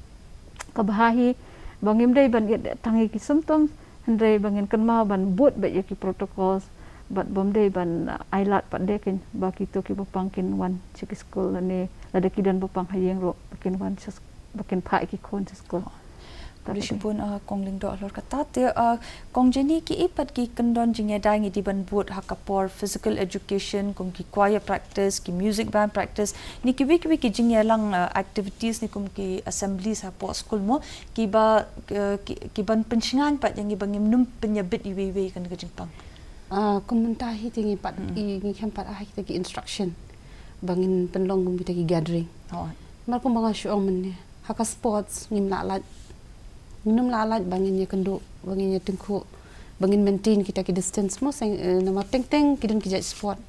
kaba bha hi ba ngim dei ban ïa tang ïa ki symptoms, hynrei ba ngin kynmaw ban bud beit ïa ki protocols bad bym dei ban, ah, ai lad pat de kin ba kito kiba pang kin wan sha ki skul lane lada ki don ba pang ha ïing ruh ba kin wan sha sk-, ba kin phah ïa ki khun sha skul. Khublei shibun, ah, Kong Lyngdoh halor kata te, ah, Kong Jenny, kiei pat ki kyndon jingïada ngi dei ban bud ha ka por physical education kum ki choir practice, ki music band practice, ne kiwei kiwei ki jingïalang, ah, activities ne kum ki assemblies hapoh skul mo, kiba, eh, ki, ki ban pynshngaiñ pat ïa ngi ba ngim nym pynïabit iwei iwei kane ka jingpang. Ah, kum mynta hi te ngi pat, i, ngi khlem pat ai kita ki instruction ba ngin pynlong kum kita ki gathering. Namar kumba nga shu ong mynne, ha ka sports ngim lah lait, ngin nym lah lait ba ngin ïakynduh, ba ngin ïatyngkhuh, ba ngin maintain kita ki distance mo, seng, eh, namar teng teng ki don ki jait sport.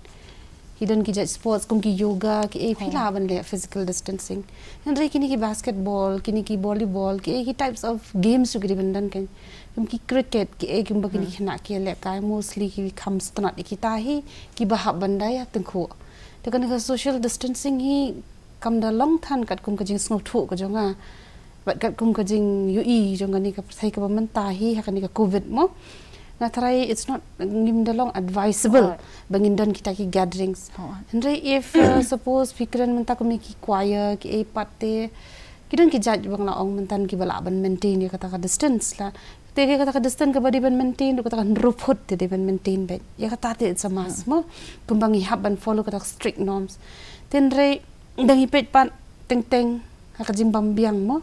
Ki don ki jait sports kum ki yoga, kiei phi lah ban leh physical distancing. Hynrei kine ki basketball, kine ki volleyball, kiei ki types of games ruh ki dei ban don kan. Kum ki cricket, kiei kumba kine ki khynnah ki lehkai, mostly ki kham sngewtynnat ïa kita hi, kiba hap ban da ïatyngkhuh. Te kane ka social distancing hi kam da long than katkum ka jingsngewthuh ka jong nga. Bad katkum ka jingïohi jong kane ka pyrthei kaba mynta hi ha kane ka covid mo, nga tharai it's not, ngim da long advisable ba ngin don kita ki gatherings. Hynrei if, uh, suppose phi kren mynta kum ki choir ki ei pat te, ki don ki jait ba nga la ong mynta kiba lah ban maintain ïa kata ka distance la. Te ïa kata ka distance kaba dei ban maintain ruh, kata ka hynriew phut te dei ban maintain beit. Ïa kata te it's a must mo. Kumba ngi hap ban follow kata ka strict norms. Te hynrei da ngi peit pat teng teng ha ka jingbym biang mo.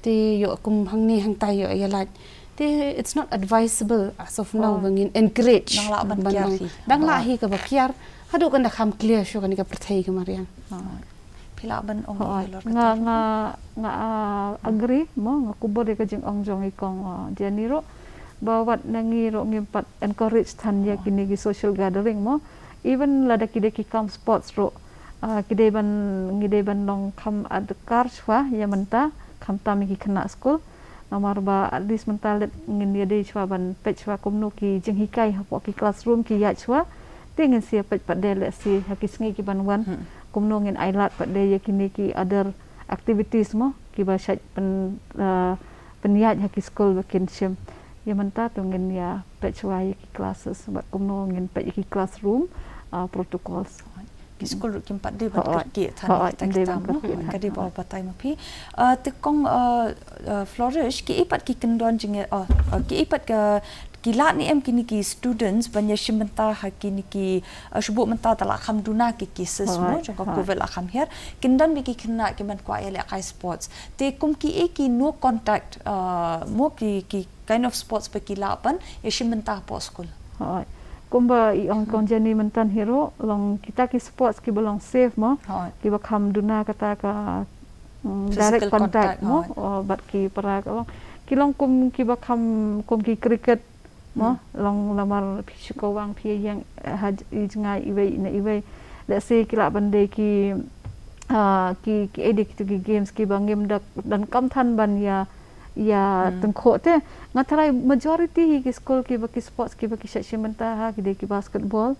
Te ïoh kum hangne hangtai ïoh ïa lait. Te it's not advisable as of now ba ngin encourage. Dang lah ban kiar hi. Dang lah hi kaba kiar. Haduh kan da kham clear shuh kane ka pyrthei ka mariang. Phi lah ban ong halor kata? Nga, nga, nga, ah, agree mo, nga kubur ïa ka jingong jong i kong, ah, Jenny ruh. Ba wat na ngi ruh ngim pat encourage than ïa kine ki social gathering mo. Even lada ki dei ki kam sports ruh, ah, ki dei ban, ngi dei ban long kham adkar shuwa ïa mynta, khamtam ïa ki khynnah skul. Namar ba at least mynta leit ngin ïa dei shuwa ban peit shuwa kumno ki jinghikai hapoh ki classroom ki ïaid shuwa. Te ngin sa ïa peit pat de lehse ha ki sngi ki ban wan. Kumno ngin ailad pat de ïa kine ki other activities mo, kiba shait pyn, ah, pynïaid ha ki skul ba kin shim. Ïa mynta to ngin ïa peit shuwa ïa ki classes bad kumno ngin peit ïa ki classroom, ah, protocols. Ki skul ruh kim pat dei ban kyrkieh than ïa kita ki tam mo. Ka dei ba batai ma phi. Ah, te kong, ah, ah, Flourish, ki ei pat ki kyndon jingeh, ah, ah, ki ei pat ka, ki lah ne em kine ki students ban ïa shim bynta ha kine ki, ah, shu buh mynta te la kham duna ki cases mo jong ka covid la kham hiar. Kin don beit ki khynnah ki ban kwah ïa lehkai sports. Te kum ki ei ki no contact, ah, mo ki, ki kind of sports ba ki lah ban ïa shim bynta hapoh skul. Kumba i ong kong Jenny mynta hi ruh, long kita ki sports kiba long safe mo. Kiba kham duna kata ka, mm, direct contact mo, oh, bad ki para ka long. Ki long kum kiba kham, kum ki cricket mo, long namar phi shu kawang phi ïeng, eh, ha j-, i jngai iwei na iwei. Lehse ki lah ban dei ki, ah, ki, ki ei dei kitu ki games kiba ngim da donkam than ban ïa, ïa tyngkhuh te. Nga tharai majority hi ki skul kiba ki sports kiba ki shait shim bynta ha ki dei ki basketball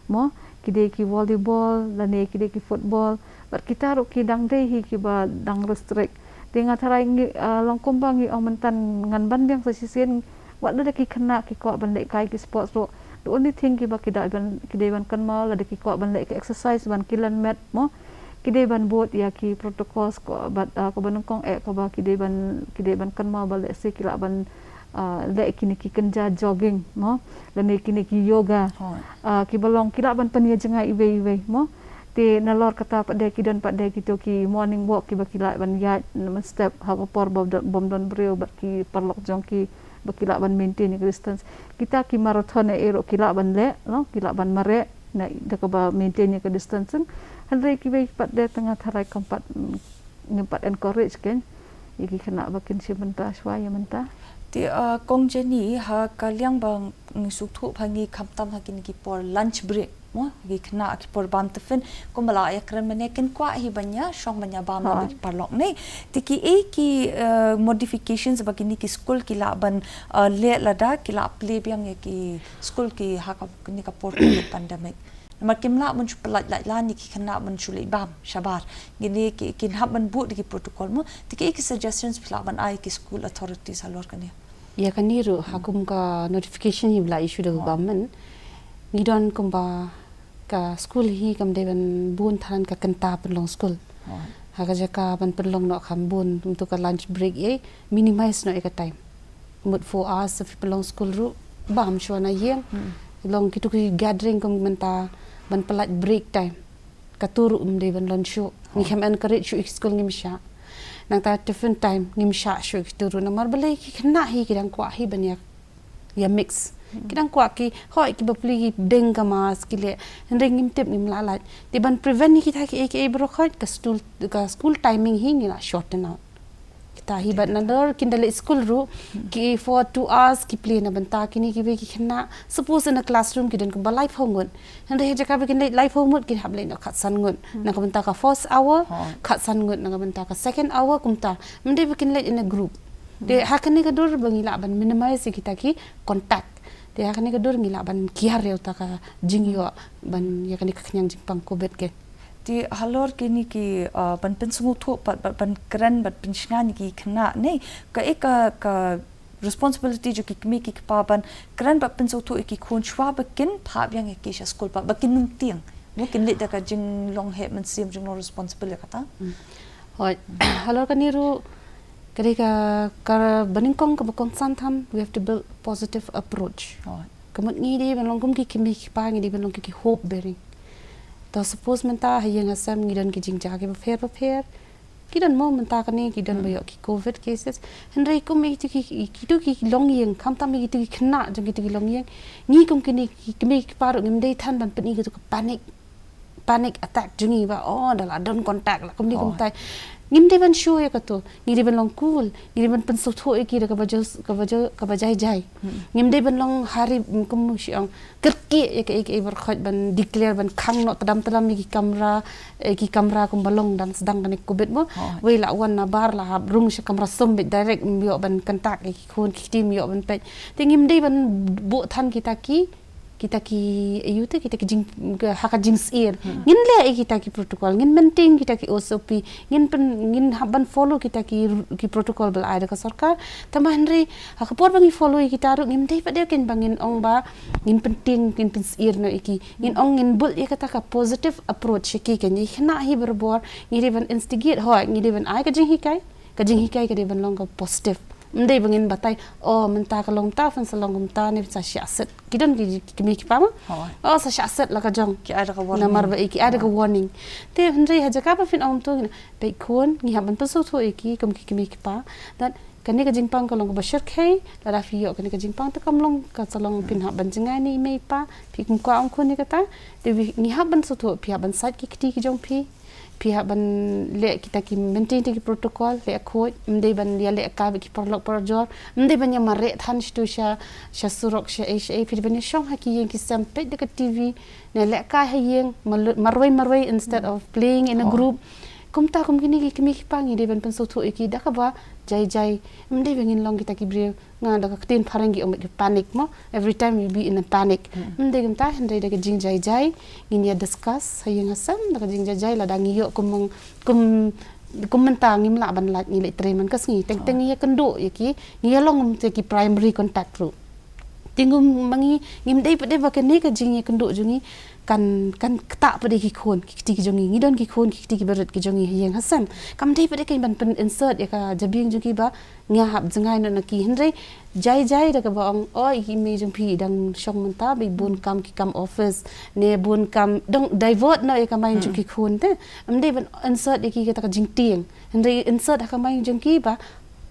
mo, ki dei ki volleyball lane ki dei ki football. Bad kita ruh ki dang dei hi kiba dang restrict. Te nga tharai ngi, ah, long kumba ngi ong mynta ngan ban biang sa shisien, wat lada ki khynnah ki kwah ban lehkai ki sports ruh, the only thing kiba ki dei ban, ki dei ban kynmaw lada ki kwah ban leh ki exercise ban ki len met mo, ki dei ban bud ïa ki protocols ko bad, ah, kaba nyngkong eh kaba ki dei ban, ki dei ban kynmaw ba lehse ki lah ban, ah, leh kine ki kynja jogging mo, lane kine ki yoga. Ah, kiba long ki lah ban pynïajngai iwei iwei mo. Te nalor kata pat de ki don pat de kito ki morning walk kiba ki lah ban ïaid mynstep ha ka por ba bym don briew bad ki paralok jong ki ba ki lah ban maintain ïa ka distance. Kita ki marathon eh ruh ki lah ban leh, no, ki lah ban mareh na da kaba maintain ïa ka distancing. Hynrei kiwei pat de tang nga tharai kam pat, mm, ngim pat encourage kein ïa ki khynnah ba kin shim bynta shuwa ïa mynta. Te, uh, kong Jenny, ha ka liang ba ngi sngewthuh ba ngi khamtam ha kine ki por lunch break mo, ki khynnah ki por bam tiffin, kumba la ïa kren mynne kin kwah hi ban ïa shong ban ïa bam bad ki paralok ne. Te ki ei ki, eh, modifications ba kine ki skul ki lah ban, eh, leh lada ki lah plie biang ïa ki skul ki ha kane ka por ka pandemic. Namar kim lah ban shu pyllait lait lan ïa ki khynnah ban shu leit bam shabar. Kine ki, kin hap ban buh da ki protocol mo. Te ki ei ki suggestions phi lah ban ai ki school authorities halor kane? Ïa kane ruh ha kum ka notification hi ba la issue da ka government. Ngi don kumba ka skul hi kam dei ban bun than ka kynta pynlong skul. Ha ka jaka ban pynlong noh kham bun kumtu ka lunch break ïa minimize noh ïa ka time. Mut four hours phi pynlong skul ruh bam shuwa na ïing. Long kitu ki gathering kum mynta ban pyllait break time. Katu ruh ym dei ban long shuh. Ngi khlem encourage shuh ïa ki skul ngim shah. Nangta tiffin time ngim shah shuh ïa kitu ruh namar balei ki khynnah hi ki dang kwah hi ban ïa, ïa mix. Ki dang kwah ki hoi ki bapli ki deng ka mask ki leh. Hynrei ngim tip ngim lah lait. Te ban prevent ïa kita ki ei ki ei baroh khoit ka school, ka school timing hi ngi lah shorten out. Kita hi bad nalor kin da leit skul ruh ki for two hours ki plie na bynta kine kiwei ki khynnah. Suppose in a classroom ki don kumba laiphew ngut. Hynrei ha jaka ba kin leit laiphew ngut kin hap leit noh khatsan ngut na ka bynta ka first hour, khatsan ngut na ka bynta ka second hour kumta. Ym dei ba kin leit in a group. Te ha kane ka dur ba ngi lah ban minimize ïa kita ki contact. Te ha kane ka dur ngi lah ban kiar ïa uta ka jingïoh ban ïa kane ka khñiang jingpang covid kein. Te halor kine ki, ah, ban pynsngewthuh pat, ban, ban kren, ban pynshngaiñ ki khynnah ne, kaei ka, ka responsibility jong ki kmie ki kpa ban kren, ban pynsngewthuh ïa ki khun shuwa ba kin phah biang ïa ki sha skul pat, ba kin nym tieng. Mo, kin leit da ka jinglong heh mynsiem, jinglong responsible ïa kata. Hooid, halor kane ruh, ka dei ka, ka banyngkong kaba kongsan tam, we have to build positive approach. Hooid. Ka mut ngi dei ban long kum ki kmie ki kpa, ngi dei ban long ki, ki hope bearing. To suppose mynta ha ïing ha sem ngi don ki jingjia kiba pher ba pher. Ki don mo mynta kane, ki don ba ïoh ki covid cases. Hynrei kum ïa kitu ki, kitu ki longïing, khamtam ïa kitu ki khynnah jong kitu ki longïing, ngi kum kine ki kmie ki kpa ruh ngim dei than ban pyni katu ka panic, panic attack jong ngi ba, oh, da la don contact la kumne kumtai. Ngim dei ban shu ïa katu. Ngi dei ban long cool, ngi dei ban pynsngewthuh ïa ki da kaba jai, kaba jai, kaba jai jai. Ngim dei ban long hari, mm, kum shi ong, kyrkieh ïa kaei kaei baroh khoit, ban declare, ban khang noh tdam tdam ïa ki kamra, ïa ki kamra kumba long dang sdang kane covid mo. Wei la wan nabar la hap rung sha kamra sum beit direct, ym ïoh ban contact ïa ki khun ki kti, ym ïoh ban peit. Te ngim dei ban buh than kita ki, kita ki, aïu te, kita ki jing, ha ka jingsyier. Ngin leh ïa kita ki protocol, ngin maintain kita ki S O P, ngin pyn, ngin hap ban follow kita ki, ki protocol ba la ai da ka sorkar. Tangba hynrei ha ka por ba ngi follow ïa kita ruh, ngim dei pat de kein ba ngin ong ba ngin pyntieng, ngin pynsyier noh ïa ki. Ngin ong ngin build ïa kata ka positive approach ïa ki, kein ïa khynnah hi barabor, ngi dei ban instigate, hooid, ngi dei ban ai ka jinghikai, ka jinghikai ka dei ban long ka positive. Ym dei ba ngin batai, oh, mynta ka long ta, phin sa long kumta ne phin sa shah set. Ki don ki, ki kmie ki kpa mo. Oh, sa shah set la ka jong. Ki ai da ka warning. Namar ba, eh, ki ai da ka warning. Te hynrei ha jaka ba phin ong to, peit khun, ngi hap ban pynsngewthuh ïa ki kum ki kmie ki kpa. That kane ka jingpang ka long kaba shyrkhei, lada phi ïoh kane ka jingpang te kam long ka sa long phin hap ban jngai na i mei i pa, phi kum kwah ong khun ïa kata. Te ngi hap ban sngewthuh, phi hap ban sait ki kti ki jong phi. Phi hap ban leh kita ki, maintain kita ki protocol, leh khuid, ym dei ban ïaleh kai bad ki paralok parajor, ym dei ban ïamareh than shatu sha, sha surok, sha ei sha ei, phi dei ban ïashong ha ki ïing ki sem, peit da ka T V, ne leh kai ha ïing, marwei marwei instead of playing in a group. Kumta kum kine ki kmie ki kpa ngi dei ban pynsngewthuh ïa ki da kaba jai jai, ym dei ba ngin long kita ki briew, nga da ka ktien phareng ki ong beit ki panic mo. Every time we be in a panic. Ym dei kumta, hynrei da ka jingjai jai ngin ïa discuss ha ïing ha sem, da ka jingjai jai, lada ngi ïoh kum, kum, kum mynta ngim lah ban lait, ngi leit trei man ka sngi. Teng teng ngi ïakynduh ïa ki, ngi ïalong kum te ki primary contact ruh. Te ngim, ma ngi, ngim dei pat de ba kane ka jingïakynduh jong ngi kan, kan ktah pat de ki khun ki kti ki jong ngi. Ngi don ki khun ki kti kiba rit ki jong ngi ha ïing ha sem. Kam dei pat de kein ban pyn insert ïa ka jabieng jong ki ba nga hap jngai noh na ki, hynrei jai jai da kaba ong, oh, i mei jong phi i dang shong mynta ba i bun kam ki kam office, ne bun kam, dang divert noh ïa ka mind jong ki khun te. Ym dei ban insert ïa ki kata ka jingtieng, hynrei insert ha ka mind jong ki ba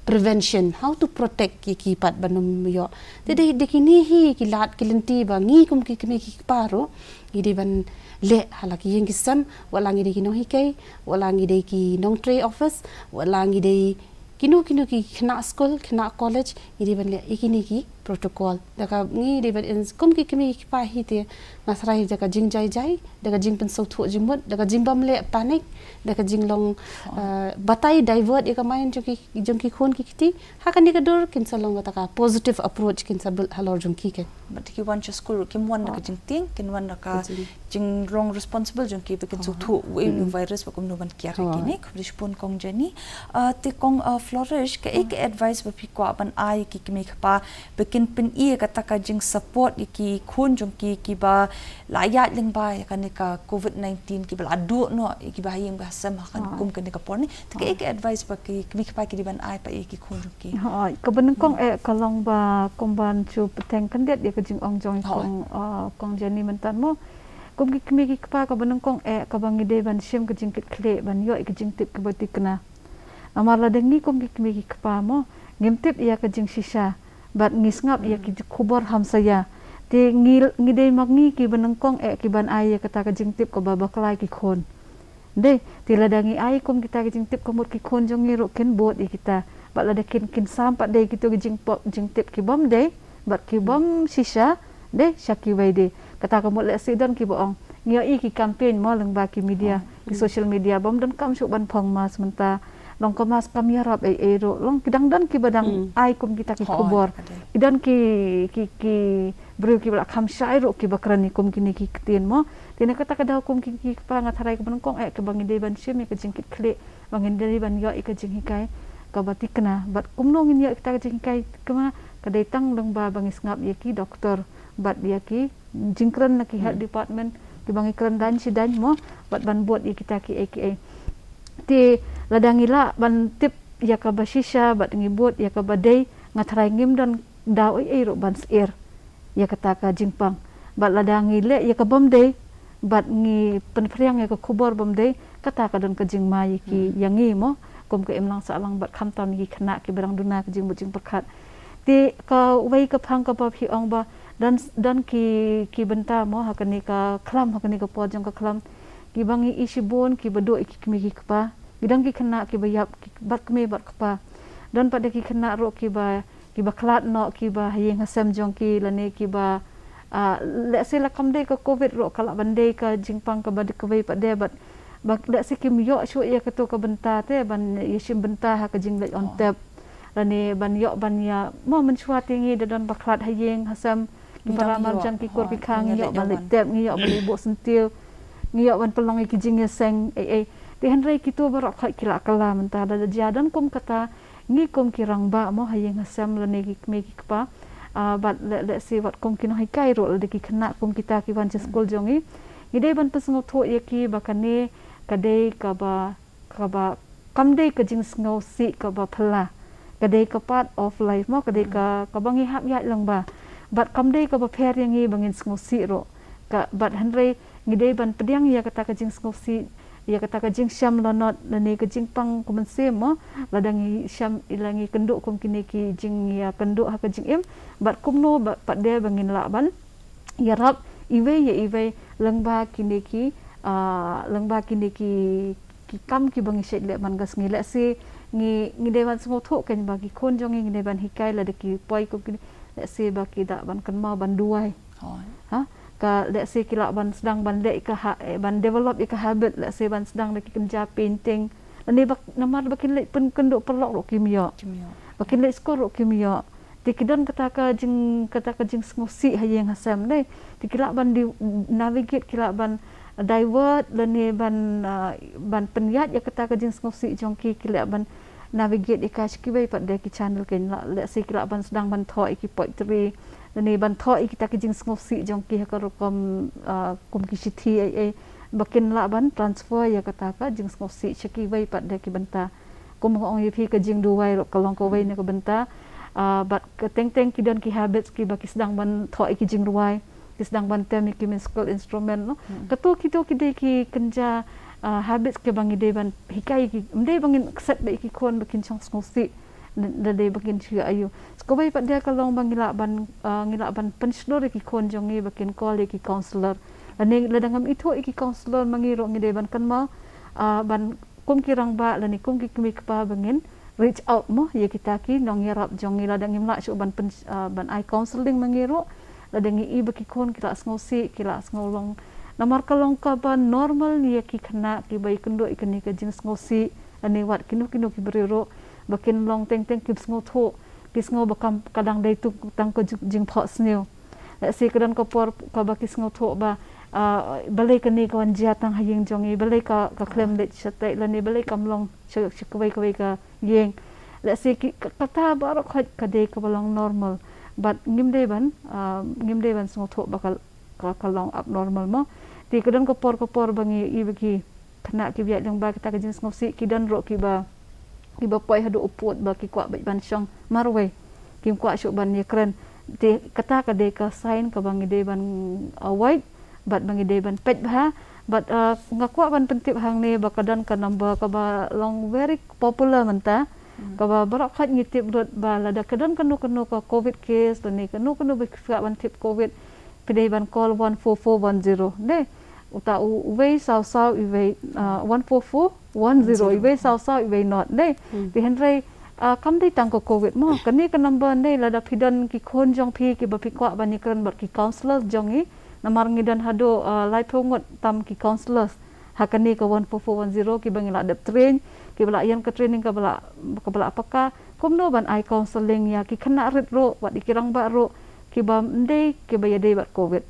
prevention, how to protect ïa ki pat ban ym ïoh. Te dei, dei kine hi ki lad ki lynti ba ngi kum ki kmie ki kpa ruh ngi dei ban leh ha la ki ïing ki sem, wat la ngi dei ki nonghikai, wat la ngi dei ki nongtrei office, wat la ngi dei kino kino ki khynnah skul, khynnah college, ngi dei ban leh ïa kine ki protocol. Da ka ngi dei ban ins-, kum ki kmie ki kpa hi te, nga tharai da ka jingjai jai, da ka jingpynsngewthuh jingmut, da ka jingbym leh panic, da ka jinglong, eh, batai, divert ïa ka mind jong ki, jong ki khun ki kti. Ha kane ka dur kin sa long kata ka positive approach kin sa build halor jong ki kein. Bad ki wan sha skul ruh kim wan da ka jingtieng, kin wan da ka jingrong responsible jong ki ba kin sngewthuh uei u virus bad kumno ban kiar ïa kine. Khublei shibun Kong Jenny. Ah, te Kong, ah, Florish, kaei ka advice ba phi kwah ban ai ïa ki kmie ki kpa ba kin pyni ïa kata ka jingsupport ïa ki khun jong ki kiba la ïaid lyngba ïa kane ka covid nineteen, kiba la duh noh ïa kiba ha ïing ba ha sem ha kan kum kane ka por ne. Te kaei ka advice ba ki kmie ki kpa ki dei ban ai pat ïa ki khun jong ki? Hooid, kaba nyngkong eh ka long ba kumban shu bteng khyndiat ïa ka jingong jong i Kong, ah, Kong Jenny mynta mo. Kum ki kmie ki kpa, kaba nyngkong eh kaba ngi dei ban shim ka jingkitkhlieh ban ïoh ïa ka jingtip kaba thikna. Namar lada ngi kum ki kmie ki kpa mo, ngim tip ïa ka jingshisha bad ngi sngap ïa ki khubor hamsaïa. Te ngi, ngi dei ma ngi kiba nyngkong eh kiban ai ïa kata ka jingtip kaba bakla ïa ki khun. Dei, te lada ngi ai kum kita ki jingtip ka mut ki khun jong ngi ruh kin bud ïa kita. Bad lada kin, kin sam pat dei kito ki jingpop jingtip ki bym dei bad ki bym shisha, dei, sha kiwei de. Kata ka mut lehse don kiba ong, ngi ïohi ki campaign mo lyngba ki media, ki social media, bym donkam shuh ban phong mask mynta. Long ka mask kam ïarap ei ei ruh. Long ki dang don kiba dang ai kum kita ki khubor. Ki don ki ki ki briew kiba la kham shai ruh kiba kren ïa kum kine ki ktien mo. Te na kata ka daw kum ki ki kpa nga tharai kaba nyngkong eh kaba ngi dei ban shim ïa ka jingkitkhlieh, ba ngi dei ban ïoh ïa ka jinghikai kaba thikna. Bad kumno ngin ïoh ïa kata ka jinghikai thikna? Ka dei tang lyngba ba ngi sngap ïa ki doktor bad ïa ki jingkren na ki health department kiba ngi kren dang shi dang mo, bad ban bud ïa kita ki ei ki ei. Te lada ngi lah ban tip ïa kaba shisha bad ngi bud ïa kaba dei, nga tharai ngim don daw ei ei ruh ban syier ïa kata ka jingpang. Bad lada ngi leh ïa ka bym dei bad ngi pynphriang ïa ka khubor bym dei, kata ka don ka jingma ïa ki ïa ngi mo, kum ka imlang sahlang bad khamtam ïa ki khynnah kiba dang duna ka jingbud jingpyrkhat. Te kawei ka phang kaba phi ong ba don don ki ki bynta mo ha kane ka khlam, ha kane ka por jong ka khlam, kiba ngi i shibun kiba duh ïa ki kmie ki kpa, ki don ki khynnah kiba ïap bad kmie bad kpa. Don pat de ki khynnah ruh kiba kiba khlad noh kiba ha ïing ha sem jong ki lane kiba, ah, lehse la kam dei ka covid ruh ka lah ban dei ka jingpang kaba dei kawei pat de bad ba lehse kim ïoh shuh ïa kato ka bynta te ban ïa shim bynta ha ka jingleit on tep. Lane ban ïoh ban ïa mo mynshuwa te ngi da don ba khlad ha ïing ha sem, ki para marjan ki kur ki kha ngi ïoh ban leit tep, ngi ïoh ban leit buh syntiew, ngi ïoh ban pynlong ïa ki jingïaseng ei ei. Te hynrei kito baroh khoit ki la kylla mynta da jia don kum kata ngi kum ki rangbah mo ha ïing ha sem lane ki kmie ki kpa, ah, bad leh lehse wat kum ki nonghikai ruh lada ki khynnah kum kita ki wan sha skul jong ngi. Ngi dei ban pynsngewthuh ïa ki ba kane ka dei kaba kaba kam dei ka jingsngewsih kaba phylla, ka dei ka part of life mo, ka dei ka kaba ngi hap ïaid lyngba. Bad kam dei kaba pher ïa ngi ba ngin sngewsih ruh. Ka bad hynrei ngi dei ban pdiang ïa kata ka jingsngewsih, ïa kata ka jingshem lanot lane ka jingpang ka mynsiem mo, lada ngi shem ila ngi kynduh kum kine ki jingïakynduh ha ka jingim. Bad kumno ba pat de ba ngin lah ban ïarap iwei ïa iwei lyngba kine ki, ah, lyngba kine ki ki kam kiba ngi shet leh man ka sngi. Lehse ngi ngi dei ban sngewthuh kein ba ki khun jong ngi ngi dei ban hikai lada ki poi kum kine, lehse ba ki da ban kynmaw ban duwai. Ha, ka lehse ki lah ban sdang ban leh ka ha, eh, ban develop ïa ka habit, lehse ban sdang da ki kynja painting. Lane ba namar ba kin leit pynkynduh paralok ruh kim ïoh. Ba kin leit skul ruh kim ïoh. Te ki don kata ka jing kata ka jingsngewsih ha ïing ha sem dei. Te ki lah ban di navigate, ki lah ban divert lane ban, ah, ban pynïaid ïa kata ka jingsngewsih jong ki, ki lah ban navigate ïa ka sha kiwei pat de ki channel kein. Lehse ki lah ban sdang ban thoh ïa ki poetry lane ban thoh ïa kita ki jingsngewsih jong ki ha ka rukom, ah, kum ki shithi ei ei, ba kin lah ban transfer ïa kata ka jingsngewsih sha kiwei pat de ki bynta. Kum nga ong ïa phi ka jingduwai ruh ka long kawei na ka bynta. Ah, bad ka teng teng ki don ki habits kiba ki sdang ban thoh ïa ki jingrwai, ki sdang ban tem ïa ki musical instrument no. Kato kito ki dei ki kynja, ah, habits kiba ngi dei ban hikai ïa ki, ym dei ba ngin kset beit ïa ki khun ba kin shong sngewsih. Da dei ba kin shu ïa ayu. Kawei pat de ka long ba ngi lah ban, ah, ngi lah ban pynshlur ïa ki khun jong ngi ba kin call ïa ki counsellor. Lane lada ngam ithuh ïa ki counsellor ma ngi ruh ngi dei ban kynmaw, ah, ban kum ki rangbah lane kum ki kmie kpa ba ngin reach out mo ïa kita ki nongïarap jong ngi lada ngim lah shuh ban pyn, ah, ban ai counselling ma ngi ruh. Lada ngi i ba ki khun ki lah sngewsih, ki lah sngewlong. Namar ka long kaba normal ïa ki khynnah kiba ïakynduh ïa kane ka jingsngewsih lane wat kino kino ki briew ruh ba kin long teng teng kim sngewthuh, ki sngew ba kam ka dang dei tu tang ka jing, jingphohsniew. Lehse ka don ka por kaba ki sngewthuh ba, ah, balei kane ka wan jia tang ha ïing jong ngi, balei ka, ka khlem leit shatei lane balei kam long sha, sha kawei kawei ka ïing. Lehse ki, ka, kata baroh khoit ka dei kaba long normal. Bad ngim dei ban, ah, ngim dei ban sngewthuh ba ka, ka, ka long abnormal mo. Te ka don ka por ka por ba ngi i ba ki khynnah kiba ïaid lyngba kata ka jingsngewsih, ki don ruh kiba, kiba poi haduh u pud ba ki kwah beit ban shong marwei, kim kwah shuh ban ïakren. Te kata ka dei ka sign kaba ngi dei ban avoid bad ba ngi dei ban peit bha. Bad, ah, nga kwah ban pyntip hangne ba ka don ka number kaba long very popular mynta, kaba baroh khoit ngi tip lut ba lada ka don kano kano ka covid case lane kano kano ba ki kwah ban tip covid, phi dei ban call one four four one zero. Dei uta u, uwei saw saw uwei, ah, one four four one zero, uwei saw saw uwei not. Dei. Te hynrei, ah, kam dei tang ka covid mo, kane ka number dei lada phi don ki khun jong phi kiba phi kwah ban ïakren bad ki counsellor jong ngi. Namar ngi don haduh, ah, laiphew ngut tam ki counsellor Ha kane ka one four four one zero kiba ngi la dep train, kiba la ïeng ka training kaba la, kaba la paka, kumno ban ai counselling ïa ki khynnah rit ruh, wat ïa ki rangbah ruh, kiba ym dei, kiba ïadei bad covid.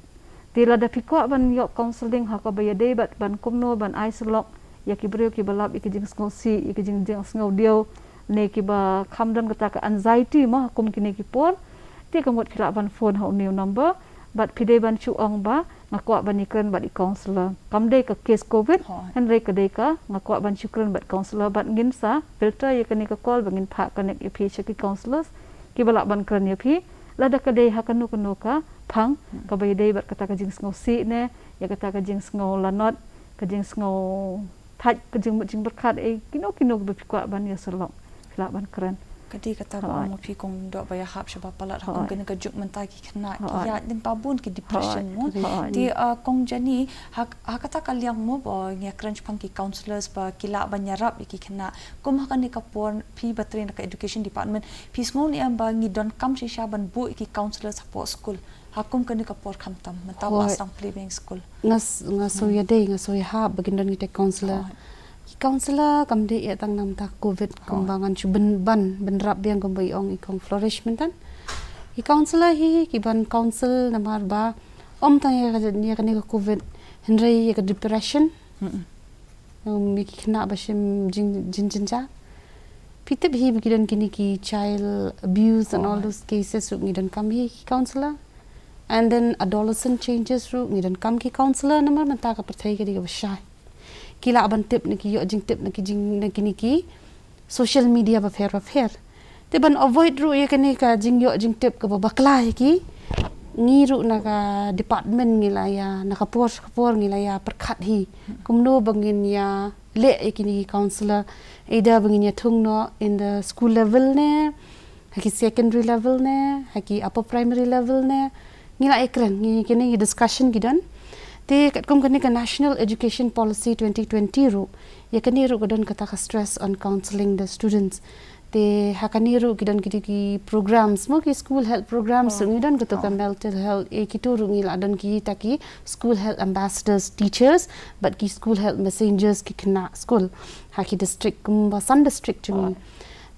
Te lada phi kwah ban ïoh counselling ha kaba ïadei bad ban kumno ban ai syllok ïa ki briew kiba lap ïa ki jingsngewsih, ïa ki jing, jingsngewdiaw, ne kiba kham don kata ka anxiety mo, ha kum kine ki por. Te ka mut phi lah ban phone ha une u number, bad phi dei ban shu ong ba nga kwah ban ïakren bad i counselor. Kam dei ka case covid, hynrei ka dei ka nga kwah ban shu kren bad counselor, bad ngin sa filter ïa kane ka call ba ngin phah connect ïa phi sha ki counselors kiba lah ban kren ïa phi. Lada ka dei ha kano kano ka phang, kaba ïadei bad kata ka jingsngewsih ne ïa kata ka jingsngew lanot, ka jingsngew thait, ka jingmut jingpyrkhat, eh, kino kino kaba phi kwah ban ïa syllok, phi lah ban kren. Ka dei kata ba ong ma phi, Kong Lyngdoh, ba ïahap sha ba palat ha kum kane ka juk mynta ki khynnah ki ïaid lyngba bun ki depression mo. Te, uh, Kong Jenny, ha, ha kata ka liang mo ba ngi ïakren shaphang ki counselors ba ki lah ban ïarap ïa ki khynnah, kum ha kane ka por phi ba train ha ka education department, phi sngew ne em ba ngi donkam shisha ban buh ïa ki counselors hapoh skul ha kum kane ka por khamtam mynta ba la sdang plie biang skul? Nga s-, nga sngew ïadei, nga sngew ïahap ba kin don kita ki counselor. Ki counselor kam dei eh tang namar covid, kumba ngan shu byn, ban bynrap biang kumba i ong i Kong Flourish mynta. Ki counselor hi ki ban counsel namar ba ym tang ïa ka, ïa kane ka covid, hynrei ïa ka depression. Ïa ki khynnah ba shim jing, jing, jynjar. Phi tip hi ba ki don kine ki child abuse and all those cases ruh ngi donkam hi ki counselor. And then adolescent changes ruh ngi donkam ki counselor namar mynta ka pyrthei ka dei kaba shai. Ki lah ban tip ne ki ïoh jingtip na ki jing, na kine ki social media bapher bapher. Te ban avoid ruh ïa kane ka jingïoh jingtip kaba bakla ïa ki, ngi ruh na ka department ngi la ïa, na ka por sha ka por ngi la ïa pyrkhat hi kumno ba ngin ïa leh ïa kine ki counselor, either ba ngin ïa thung noh in the school level ne ha ki secondary level ne ha ki upper primary level ne, ngi la ïakren, ngi, kine ki discussion ki don. Te katkum kane ka National Education Policy twenty twenty ruh, ïa kane ruh ka don kata ka stress on counselling the students. Te ha kane ruh ki don kito ki programs mo, ki school health programs ruh ngi don, kito ka mental health, eh, kito ruh ngi la don kita ki school health ambassadors, teachers, bad ki school health messengers, ki khynnah skul ha ki district kumba san district jong ngi.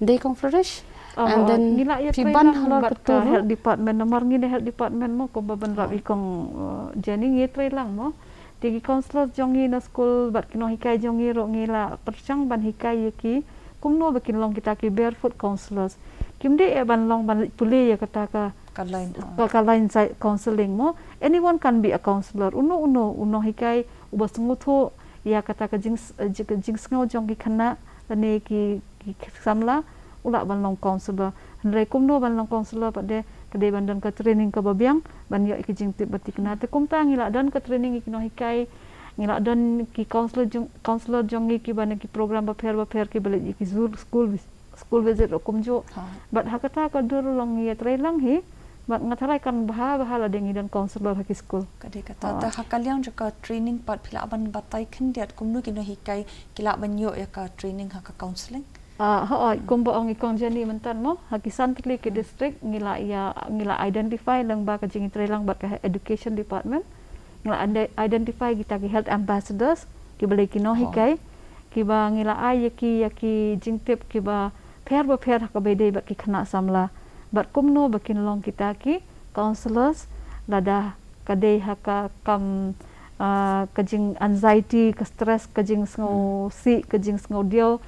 Dei, Kong Flourish? And then phi ban halor bad ka health department, namar ngi na health department mo, kumba bynrap i Kong, uh, Jenny, ngi trei lang mo. Te ki counselors jong ngi na skul bad ki nonghikai jong ngi ruh ngi la pyrshang ban hikai ïa ki kumno ba kin long kita ki barefoot counselors. Kim dei eh ban long ban pule ïa kata ka, ka line, ka, ka line side counselling mo. Anyone can be a counselor. Uno uno u nonghikai uba sngewthuh ïa kata ka jing, eh, jing, jingsngew jong ki khynnah lane ki, ki samla, u lah ban long counselor. Hynrei kumno ban long counselor pat de, ka dei ban don ka training kaba biang ban ïoh ïa ki jingtip ba thikna. Te kumta ngi la don ka training ïa ki nonghikai, ngi la don ki counselor jong, counselor jong ngi kiba na ki program bapher bapher kiba leit ïa ki zur, school vis-, school visit ruh kumjuh. Bad ha kata ka dur long ngi ïatrei lang hi. Bad nga tharai kan bha bha lada ngi don counselor ha ki school. Ka dei kata. Te ha ka liang jong ka training pat phi lah ban batai khyndiat kumno ki nonghikai ki lah ban ïoh ïa ka training ha ka counselling? Ah, hooid, kumba ong i Kong Jenny mynta mo, ha ki san tylli ki district ngi la ïa, ngi la identify lyngba ka jingïatrei lang bad ka education department. Ngi la ide-, identify kita ki health ambassadors kiba lei ki nonghikai, kiba ngi la ai ïa ki, ïa ki jingtip kiba pher bapher ha kaba ïadei bad ki khynnah samla. Bad kumno ba kin long kita ki counselors lada ka dei ha ka kam, ah, ka jing anxiety, ka stress, ka jingsngewsih, ka jingsngewdiaw.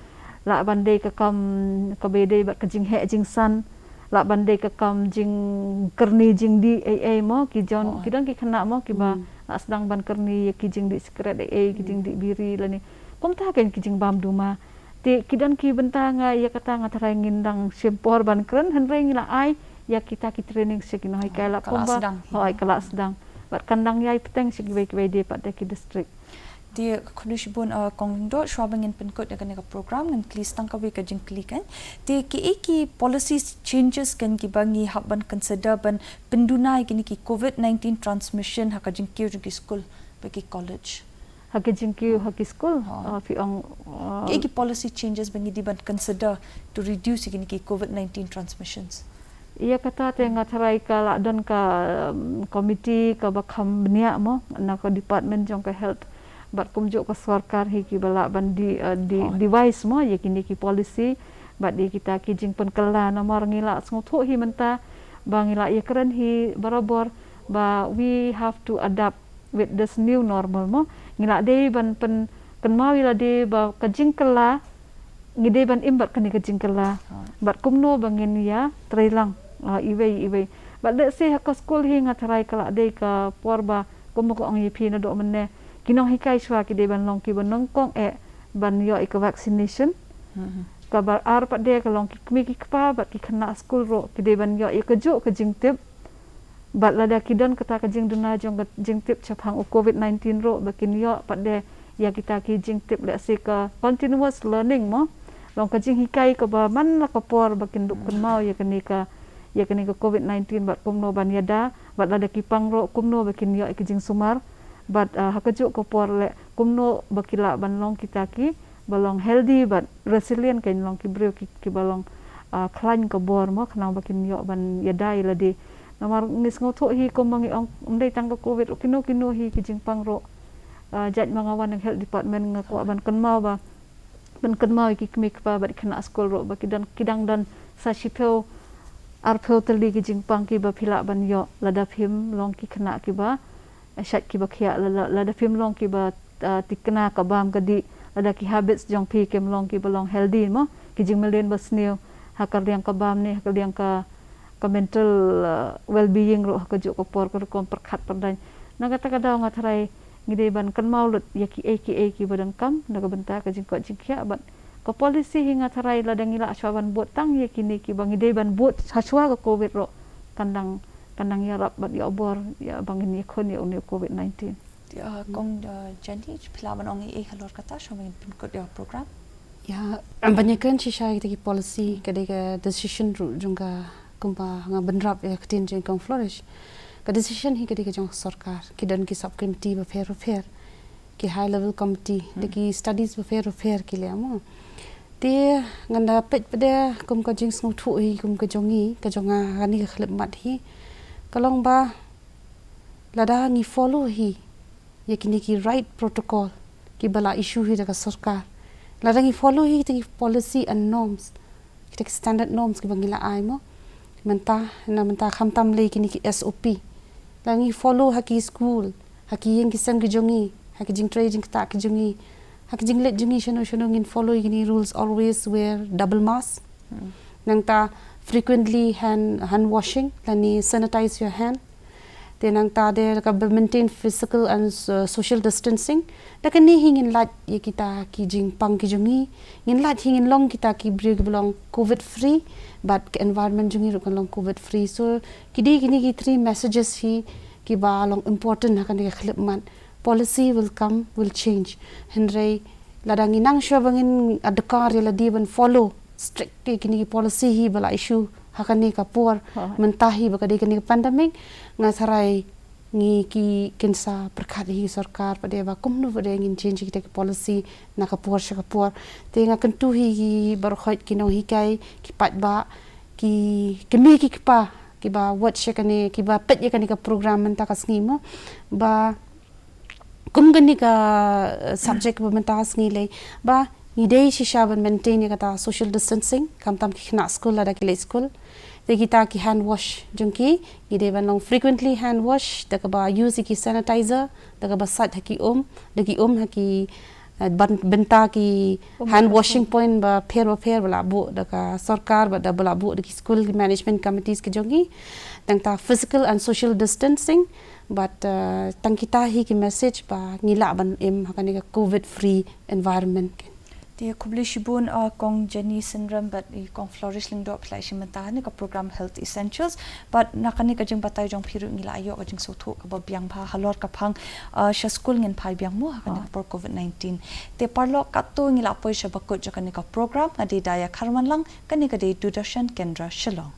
Lah ban dei ka kam kaba ïadei bad ka jingheh jingsan. Lah ban dei ka kam jingkyrni jingdih ei ei mo, ki jon, ki don ki khynnah mo kiba la sdang ban kyrni ïa ki jingdih sikret ei ei, ki jingdih biri lane kumta kein ki jingbam duma. Te ki don ki bynta nga ïa kata nga tharai ngin dang shim por ban kren, hynrei ngi la ai ïa kita ki training sha ki nonghikai la kumba. Hooid, ka la sdang. Bad kan dang ïai bteng sha kiwei kiwei de pat de ki district. Te khublei shibun, uh, Kong Lyngdoh, shuwa ba ngin pynkut ïa kane ka program ngan kylli tang kawei ka jingkylli kein. Te kiei ki policy changes kein kiba ngi hap ban consider ban pynduna ïa kine ki covid nineteen transmission ha ka jingkiew jong ki skul bad ki college? Ha ka jingkiew ha ki skul, uh, phi ong, uh, kiei ki policy changes ba ngi dei ban consider to reduce ïa kine ki covid nineteen transmissions? Ïa kata te nga tharai ka la don ka, um, committee kaba kham bniah mo na ka department jong ka health, bad kumjuh ka sorkar hi kiba lah ban di, uh, di, device mo ïa kine ki policy bad ïa kita ki jingpynkylla. Namar ngi la sngewthuh hi mynta ba ngi la ïakren hi barabor ba we have to adapt with this new normal mo. Ngi la dei ban pynkynmaw ïa lade ba ka jingkylla ngi dei ban im bad kane ka jingkylla. Bad kumno ba ngin ïa trei lang, uh, iwei iwei. Bad lehse ha ka skul hi nga tharai ka la dei ka por ba kumba ka ong ïa phi naduh mynne, ki nonghikai shuwa ki dei ban long kiba nyngkong eh ban ïoh ïa ka vaccination. Kaba ar pat de ka long ki kmie ki kpa bad ki khynnah skul ruh ki dei ban ïoh ïa kajuh ka jingtip. Bad lada ki don kata ka jingduna jong ka jingtip shaphang u covid nineteen ruh ba kin ïoh pat de ïa kita ki jingtip, lehse ka continuous learning mo. Long ka jinghikai kaba man la ka por ba kin dup kynmaw ïa kane ka, ïa kane ka covid nineteen bad kumno ban ïada, bad lada ki pang ruh kumno ba kin ïoh ïa ka jingsumar. Bad, uh, ha kajuh ka por leh kumno ba ki lah ban long kita ki ba long healthy bad resilient, kan long ki briew ki, kiba long, ah, khlaiñ ka bor mo, khnang ba kin ïoh ban ïada ïa lade. Namar ngi sngewthuh hi kumba ngi ong, ym dei tang ka covid, kino kino hi ki jingpang ruh. Ah, jait ma nga wan na health department nga kwah ban kynmaw ba, ban kynmaw ïa ki kmie kpa bad ki khynnah skul ruh ba ki don, ki dang don sa shiphew arphew tylli ki jingpang kiba phi lah ban ïoh lada phim long ki khynnah kiba shait kiba khiah, la, la, lada phim long kiba, ah, thikna ka bam ka dih, lada ki habits jong phi kim long kiba long healthy mo, ki jingmlien ba sniew ha ka liang ka bam ne ha ka liang ka, ka mental, ah, well-being ruh ha kajuh ka por, ka rukom pyrkhat pyrdaiñ. Na kata ka daw nga tharai ngi dei ban kynmaw lut ïa kiei kiei kiba donkam na ka bynta ka jingkoit jingkhiah bad ka policy hi nga tharai lada ngi lah shuwa ban bud tang ïa kine kiba ngi dei ban bud ha shuwa ka covid ruh kan dang, kan dang ïarap bad ïoh bor ïa ba ngin ïakhun ïa une u covid nineteen. Ïa, Kong, uh, Jenny, phi lah ban ong ei ei halor kata shuwa ba ngin pynkut ïa program? Ïa, ban ïakren shisha ïa kita ki policy ka dei ka decision ruh jong ka, kumba nga bynrap ïa ka ktien jong Kong Flourish. Ka decision hi ka dei ka jong sorkar, ki don ki sub committee bapher bapher, ki high level committee, da ki studies bapher bapher ki leh mo. Te ngan da peit pat de kum ka jingsngewthuh hi kum ka jong ngi, ka jong nga ha kane ka khyllipmat hi, ka long ba lada ngi follow hi ïa kine ki right protocol kiba la issue hi da ka sorkar, lada ngi follow hi kita ki policy and norms, kita ki standard norms kiba ngi la ai mo. Mynta, na mynta khamtam lei kine ki S O P, lada ngi follow ha ki skul, ha ki ïing ki sem ki jong ngi, ha ki jingtrei jingktah ki jong ngi, ha ki jingleit jong ngi shano shano ngin follow ïa kine rules, always wear double mask. Nangta frequently hand, hand washing lane sanitize your hand. Te nangta de ka ba maintain physical and, uh, social distancing. Da kane hi ngin lait ïa kita ki jingpang ki jong ngi, ngin lait hi ngin long kita ki briew kiba long covid free, bad ka environment jong ngi ruh kan long covid free. So ki dei kine ki three messages hi kiba long important ha kane ka khyllipmat. Policy will come, will change. Hynrei lada ngi nang shuwa ba ngin adkar ïa lade ban follow strict ïa kine ki policy hi ba la issue ha kane ka por mynta hi ba ka dei kane ka pandemic, nga tharai ngi ki kin sa pyrkhat hi sorkar pat de ba kumno pat de ngin change kita ki policy na ka por sha ka por. Te nga kyntu hi ki baroh ki nonghikai, ki paidbah, ki kmie ki kpa kiba watch ïa kane, kiba peit ïa kane ka program mynta ka sngi mo, ba kum kane ka, eh, subject ba mynta ka sngi lei, ba ngi dei shisha ban maintain ïa kata social distancing, khamtam ki khynnah skul lada ki leit skul. Te kita ki hand wash jong ki, ngi dei ban long frequently hand wash, da kaba use ïa ki sanitizer, da kaba sait ha ki um, da ki um ha ki, eh, ban, bynta ki hand washing point bapher bapher ba la buh da ka sorkar, bad da ba la buh da ki school management committees ki jong ngi. Nangta physical and social distancing, bad, eh, tang kita hi ki message ba ngi lah ban im ha kane ka covid free environment. Te khublei shibun, uh, Kong Jenny Synrem bad i Kong Flourish Lyngdoh, phi la ïashim bynta ha kane ka program Health Essentials. Bad na kane ka jingbatai jong phi ruh ngi la ïoh ka jingsngewthuh kaba biang bha halor ka phang, uh, sha skul ngin phai biang mo ha kane ka por covid nineteen. Te paralok, katto ngi la poi sha bakut jong kane ka program, nga dei Daya Kharmanlang, kane ka dei Doordarshan Kendra Shillong.